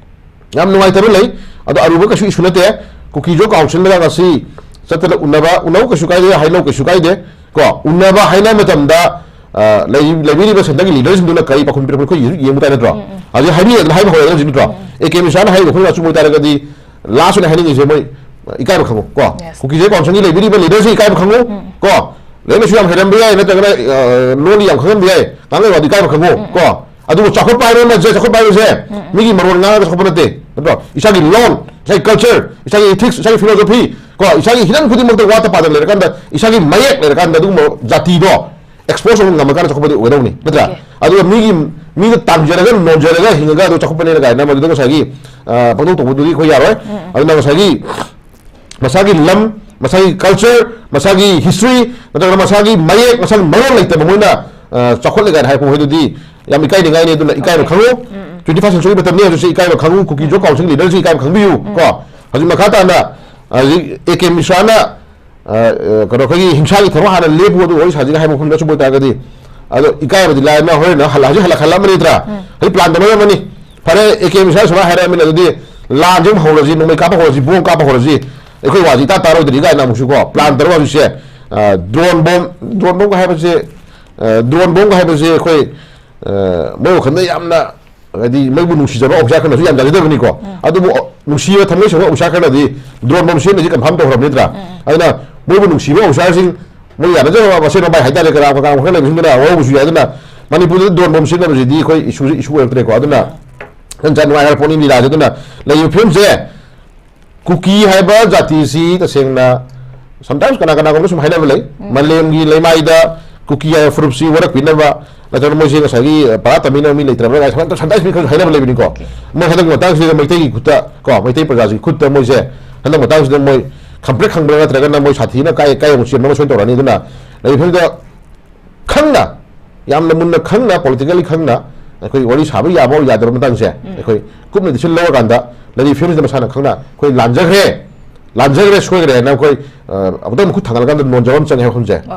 ꯌꯥꯝ ꯅꯨꯡꯉꯥꯏꯇꯕ ꯂꯩ꯫ ꯑꯗꯣ ꯑꯔꯨꯕ ꯀꯩꯁꯨ ꯏꯁꯨ ꯅꯠꯇꯦ꯫ ꯀꯨꯀꯤꯁꯨ ꯀꯥꯎꯟꯁꯤꯜꯗꯒ ꯉꯁꯤ ꯆꯠꯇꯅ ꯎꯅꯕ, ꯎꯅꯧ ꯀꯩꯁꯨ ꯀꯥꯏꯗꯦ, ꯍꯥꯏꯅꯧ ꯀꯩꯁꯨ ꯀꯥꯏꯗꯦ꯫ ꯀꯣ, ꯎꯅꯕ ꯍꯥꯏꯅꯕ ꯃꯇꯝꯗ, ꯑ, ꯂꯩ-, ꯂꯩꯕꯤꯔꯤꯕ ꯁꯦꯟꯇꯔꯒꯤ ꯂꯤꯗꯔꯁꯤꯡꯗꯨꯅ ꯀꯔꯤ ꯄꯥꯎꯈꯨꯝ ꯄꯤꯔꯛꯄꯅꯣ ꯑꯩꯈꯣꯏ ꯌꯦꯡꯕ ꯇꯥꯏ ꯅꯠꯇ꯭ꯔꯣ? ꯍꯧꯖꯤꯛ ꯍꯥꯏꯕꯤ ꯑꯗꯨꯅ ꯍꯥꯏꯕ ꯍꯧꯔꯦ ꯍꯧꯖꯤꯛ ꯅꯠꯇ꯭ꯔꯣ? ꯑꯦ ꯀꯦ ꯃꯤꯁꯥꯅ ꯍꯥꯏꯔꯤꯕ ꯑꯩꯈꯣꯏꯅ ꯑꯆꯨꯝꯕ ꯑꯣꯏꯇꯥꯔꯒꯗꯤ ꯂꯥꯁ ꯑꯣꯏꯅ ꯍꯥꯏꯅꯤꯡꯉꯤꯁꯦ ꯃꯣꯏ, ꯑ, ꯏꯀꯥꯏꯕ ꯈꯪꯉꯨ ꯀꯣ꯫ Yes. ꯀꯨꯀꯤꯁꯦ ꯀꯥꯎꯟꯁꯤꯜꯒꯤ ꯂꯩꯕꯤꯔꯤꯕ ꯂꯤꯗꯔꯁꯤꯡ ꯏꯀꯥꯏꯕ ꯈꯪꯉꯨ ꯀꯣ꯫ ꯂꯥꯏꯔꯤꯛ ꯂꯥꯏꯁꯨ ꯌꯥꯝ ꯍꯩꯔꯝꯕ ꯌꯥꯏ, ꯅꯠꯇ꯭ꯔꯒꯅ, ꯑ, ꯂꯣꯟꯗꯤ ꯌꯥꯝ ꯈꯪꯉꯝꯕ ꯌꯥꯏ, ꯉꯥꯡꯅꯕ ꯋꯥꯗꯤ ꯏꯀꯥꯏꯕ ꯈꯪꯉꯨ ꯀꯣ꯫ ꯑꯗꯨꯕꯨ ꯆꯥꯎꯈꯠꯄ ꯍꯥꯏꯕ ꯑꯃꯁꯦ, ꯆꯥꯎꯈꯠꯄ ꯍꯥꯏꯕꯁꯦ ꯃꯤꯒꯤ ꯃꯔꯣꯟ ꯉꯥꯡꯉꯒ ꯆꯥꯎꯈꯠꯄ ꯅꯠꯇꯦ, ꯅꯠꯇ꯭ꯔꯣ? ꯏꯁꯥꯒꯤ ꯂꯣꯟ, ꯏꯁꯥꯒꯤ ꯀꯜꯆꯔ, ꯏꯁꯥꯒꯤ ꯏꯊꯤꯛꯁ, ꯏꯁꯥꯒꯤ ꯐꯤꯂꯣꯁꯣꯐꯤ ꯀꯣ, ꯏꯁꯥꯒꯤ ꯍꯤꯔꯝ ꯈꯨꯗꯤꯡꯃꯛꯇ ꯋꯥꯠꯇ ꯄꯥꯗꯅ ꯂꯩꯔꯀꯥꯟꯗ, ꯏꯁꯥꯒꯤ ꯃꯌꯦꯛ ꯂꯩꯔꯀꯥꯟꯗ ꯑꯗꯨꯒꯨꯝꯕ ꯖꯥꯇꯤꯗꯣ ꯑꯦꯛꯁꯄꯣꯖ ꯇꯧꯕ ꯉꯝꯃꯀꯥꯟꯗ ꯆꯥꯎꯈꯠꯄꯗꯤ ꯑꯣꯏꯒꯗꯧꯅꯤ, ꯅꯠꯇ꯭ꯔꯥ? Okay. ꯑꯗꯨꯒ ꯃꯤꯒꯤ, ꯃꯤꯗ ꯇꯥꯟꯖꯔꯒ ꯅꯣꯟꯖꯔꯒ ꯍꯤꯡꯉꯒ ꯑꯗꯨ ꯆꯥꯎꯈꯠꯄꯅꯦꯅ ꯀꯥꯏꯅ ꯃꯗꯨꯗ ꯉꯁꯥꯏꯒꯤ, ꯑ, ꯄꯪꯇꯧ ꯇꯧꯕꯗꯨꯗꯤ ꯑꯩꯈꯣꯏ ꯌꯥꯔꯣꯏ꯫ ꯑꯗꯨꯅ ꯉꯁꯥꯏꯒꯤ ꯃꯁꯥꯒꯤ ꯂꯝ, ꯃꯁꯥꯒꯤ ꯀꯜꯆꯔ, ꯃꯁꯥꯒꯤ ꯍꯤꯁꯇ꯭ꯔꯤ, ꯅꯠꯇ꯭ꯔꯒꯅ ꯃꯁꯥꯒꯤ ꯃꯌꯦꯛ, ꯃꯁꯥꯒꯤ ꯃꯔꯣꯟ ꯂꯩꯇꯕ ꯃꯣꯏꯅ, ꯑ, ꯆꯥꯎꯈꯠꯂꯦ ꯀꯥꯏꯅ ꯍꯥꯏꯔꯛꯄ ꯃꯈꯣꯏꯗꯨꯗꯤ ꯌꯥꯝ ꯏꯀꯥꯏꯅꯤꯡꯉꯥꯏꯅꯤ꯫ ꯑꯗꯨꯅ ꯏꯀꯥꯏꯕ ꯈꯪꯉꯨ꯫ Twenty first century ꯃꯇꯝꯅꯤ ꯍꯧꯖꯤꯛꯁꯦ, ꯏꯀꯥꯏꯕ ꯈꯪꯉꯨ꯫ ꯀꯨꯀꯤ ꯖꯣ ꯀꯥꯎꯟꯁꯤꯜ ꯂꯤꯗꯔꯁꯤ ꯏꯀꯥꯏꯕ ꯈꯪꯕꯤꯌꯨ ꯀꯣ꯫ ꯍꯧꯖꯤꯛ ꯃꯈꯥ ꯇꯥꯅ, ꯑ, ꯍꯧꯖꯤꯛ ꯑꯦ ꯀꯦ ꯃꯤꯁ꯭ꯔꯥꯅ, ꯑ, ꯑ, ꯀꯩꯅꯣ, ꯑꯩꯈꯣꯏꯒꯤ ꯍꯤꯡꯁꯥꯒꯤ ꯊꯕꯛ ꯍꯥꯟꯅ ꯂꯦꯞꯄꯨ, ꯑꯗꯨꯒ ꯋꯥꯔꯤ ꯁꯥꯁꯤꯒ ꯍꯥꯏꯕ ꯃꯐꯝꯗ ꯆꯨꯝꯕ ꯑꯣꯏꯇꯥꯔꯒꯗꯤ, ꯑꯗꯣ ꯏꯀꯥꯏꯕꯗꯤ ꯂꯥꯏꯔꯅ ꯍꯣꯔꯦꯟ ꯍꯜꯂꯛ-, ꯍꯧꯖꯤꯛ ꯍꯜꯂꯛꯍꯜꯂꯝꯃꯅꯤꯗ꯭ꯔꯥ? ꯍꯧꯖꯤꯛ ꯄ꯭ꯂꯥꯟ ꯇꯧꯅꯔꯝꯃꯅꯤ꯫ ꯐꯔꯦ, ꯑꯦ ꯀꯦ ꯃꯤꯁ꯭ꯔꯥ ꯁꯨꯃꯥꯏꯅ ꯍꯥꯏꯔꯛꯑꯃꯤꯅ, ꯑꯗꯨꯗꯤ ꯂꯥꯟꯁꯦ ꯑꯃꯨꯛ ꯍꯧꯔꯁꯤ, ꯅꯣꯡꯃꯩ ꯀꯥꯞꯄ ꯍꯧꯔꯁꯤ, ꯕꯣꯝ ꯀꯥꯞꯄ ꯍꯧꯔꯁꯤ, ꯑꯩꯈꯣꯏ ꯋꯥꯁꯤ ꯏꯇꯥ ꯇꯥꯔꯣꯏꯗ꯭ꯔꯤ ꯀꯥꯏꯅ ꯑꯃꯨꯛꯁꯨ ꯀꯣ ꯄ꯭ꯂꯥꯟ ꯇꯧꯔꯒ ꯍꯧꯖꯤꯛꯁꯦ, ꯑ, ꯗ꯭ꯔꯣꯟ ꯕꯣꯝ, ꯗ꯭ꯔꯣꯟ ꯕꯣꯝꯒ ꯍꯥꯏꯕꯁꯦ, ꯑ, ꯗ꯭ꯔꯣꯟ ꯕꯣꯝꯒ ꯍꯥꯏꯕꯁꯦ ꯑꯩꯈꯣꯏ, ꯑ, ꯃꯣꯏ ꯋꯥꯈꯜꯗ ꯌꯥꯝꯅ, ꯍꯥꯏꯗꯤ ꯃꯣꯏꯕꯨ ꯅꯨꯡꯁꯤꯖꯕ ꯑꯣꯐꯤꯁꯥꯔ ꯈꯔꯅꯁꯨ ꯌꯥꯝ ꯌꯥꯖꯗꯕꯅꯤꯀꯣ꯫ ꯑꯗꯨꯕꯨ ꯅꯨꯡꯁꯤꯕ ꯊꯃꯣꯏ ꯁꯦꯡꯕ ꯑꯣꯐꯤꯁꯥꯔ ꯈꯔꯅꯗꯤ ꯗ꯭ꯔꯣꯟ ꯕꯣꯝ ꯁꯤꯖꯤꯟꯅꯁꯤ ꯀꯟꯐꯥꯔꯝ ꯇꯧꯈ꯭ꯔꯕꯅꯤ ꯅꯠꯇ꯭ꯔꯥ? ꯑꯗꯨꯅ ꯃꯣꯏꯕꯨ ꯅꯨꯡꯁꯤꯕ ꯑꯣꯐꯤꯁꯥꯔꯁꯤꯡ, ꯃꯣꯏ ꯌꯥꯅꯖꯕ ꯃꯁꯦꯟ ꯃꯕꯥꯏ ꯍꯥꯏꯇꯥꯔꯦ, ꯀꯅꯥ ꯀꯅꯥ ꯈꯔ ꯂꯩꯕꯁꯤꯡꯗꯨꯅ ꯋꯥꯍꯧꯕꯁꯨ ꯌꯥꯏ꯫ ꯑꯗꯨꯅ ꯃꯅꯤꯄꯨꯔꯗ ꯗ꯭ꯔꯣꯟ ꯕꯣꯝ ꯁꯤꯖꯤꯟꯅꯕꯁꯤꯗꯤ ꯑꯩꯈꯣꯏ ꯏꯁꯨꯁꯤ ꯏꯁꯨ ꯑꯣꯏꯔꯛꯇ꯭ꯔꯦꯀꯣ꯫ ꯑꯗꯨꯅ ꯌꯥꯝ ꯅꯨꯡꯉꯥꯏꯈ꯭ꯔ ꯄꯣꯠꯅꯤ ꯂꯤꯂꯥꯁꯦ꯫ ꯑꯗꯨꯅ ꯂꯩꯔꯤꯕ ꯐꯤꯕꯝꯁꯦ, ꯀꯨꯀꯤ ꯍꯥꯏꯕ ꯖꯥꯇꯤꯁꯤ ꯇꯁꯦꯡꯅ sometimes ꯀꯅꯥ ꯀꯅꯥꯒꯨꯝꯕ ꯁꯨꯝ ꯍꯥꯏꯅꯕ ꯂꯩ꯫ ꯃꯥꯂꯦꯝꯒꯤ ꯂꯩꯃꯥꯏꯗ ꯀꯨꯀꯤ ꯍꯥꯏꯕ ꯐꯨꯔꯨꯞꯁꯤ ꯋꯥꯔꯛꯄꯤꯅꯕ, ꯅꯠꯇ꯭ꯔꯒ ꯃꯣꯏꯁꯤ ꯉꯁꯥꯏꯒꯤ ꯄꯔꯥ ꯇꯝꯕꯤꯅꯕ ꯃꯤ ꯂꯩꯇ꯭ꯔꯕ꯭ꯔꯥ ꯀꯥꯏꯅ sometimes ꯃꯤ ꯈꯔꯁꯨ ꯍꯥꯏꯅꯕ ꯂꯩꯕꯅꯤꯀꯣ꯫ ꯃꯣꯏ ꯍꯟꯗꯛ ꯃꯇꯥꯡꯁꯤꯗ ꯃꯩꯇꯩꯒꯤ ꯈꯨꯠꯇ ꯀꯣ, ꯃꯩꯇꯩ ꯄ꯭ꯔꯖꯥꯁꯤꯒꯤ ꯈꯨꯠꯇ ꯃꯣꯏꯁꯦ ꯍꯟꯗꯛ ꯃꯇꯥꯡꯁꯤꯗ ꯃꯣꯏ ꯈꯪꯄ꯭ꯔꯦꯛ ꯈꯪꯕ꯭ꯔꯥ ꯅꯠꯇ꯭ꯔꯒꯅ ꯃꯣꯏ ꯁꯥꯊꯤꯅ ꯀꯥꯏ, ꯀꯥꯏ ꯑꯃꯨꯛ ꯆꯦꯟꯕ ꯑꯃ ꯁꯣꯏꯅ ꯇꯧꯔꯛꯑꯅꯤ꯫ ꯑꯗꯨꯅ ꯂꯩꯔꯤꯕ ꯐꯤꯕꯝꯗ ꯈꯪꯅ, ꯌꯥꯝꯅ ꯃꯨꯟꯅ ꯈꯪꯅ, politically ꯈꯪꯅ, ꯑꯩꯈꯣꯏ ꯋꯥꯔꯤ ꯁꯥꯕ ꯌꯥꯕ ꯌꯥꯗꯕ ꯃꯇꯥꯡꯁꯦ ꯑꯩꯈꯣꯏ ꯀꯨꯞꯅ decision ꯂꯧꯔꯀꯥꯟꯗ ꯂꯩꯔꯤꯕ ꯐꯤꯕꯝꯁꯤꯗ ꯃꯁꯥꯅ ꯈꯪꯅ ꯑꯩꯈꯣꯏ ꯂꯥꯟꯖꯈ꯭ꯔꯦ, ꯂꯥꯟꯖꯈ꯭ꯔꯦ, ꯁꯣꯏꯈ꯭ꯔꯦ ꯍꯥꯏꯅ ꯑꯩꯈꯣꯏ ꯑ, ꯑꯃꯨꯛꯇꯪ ꯃꯈꯨꯠ ꯊꯥꯡꯒꯠꯂꯀꯥꯟꯗ ꯅꯣꯟꯖꯕ ꯑꯃ ꯆꯪꯉꯦ ꯍꯥꯏꯕ ꯃꯐꯝꯁꯦ꯫ ꯑꯣ꯫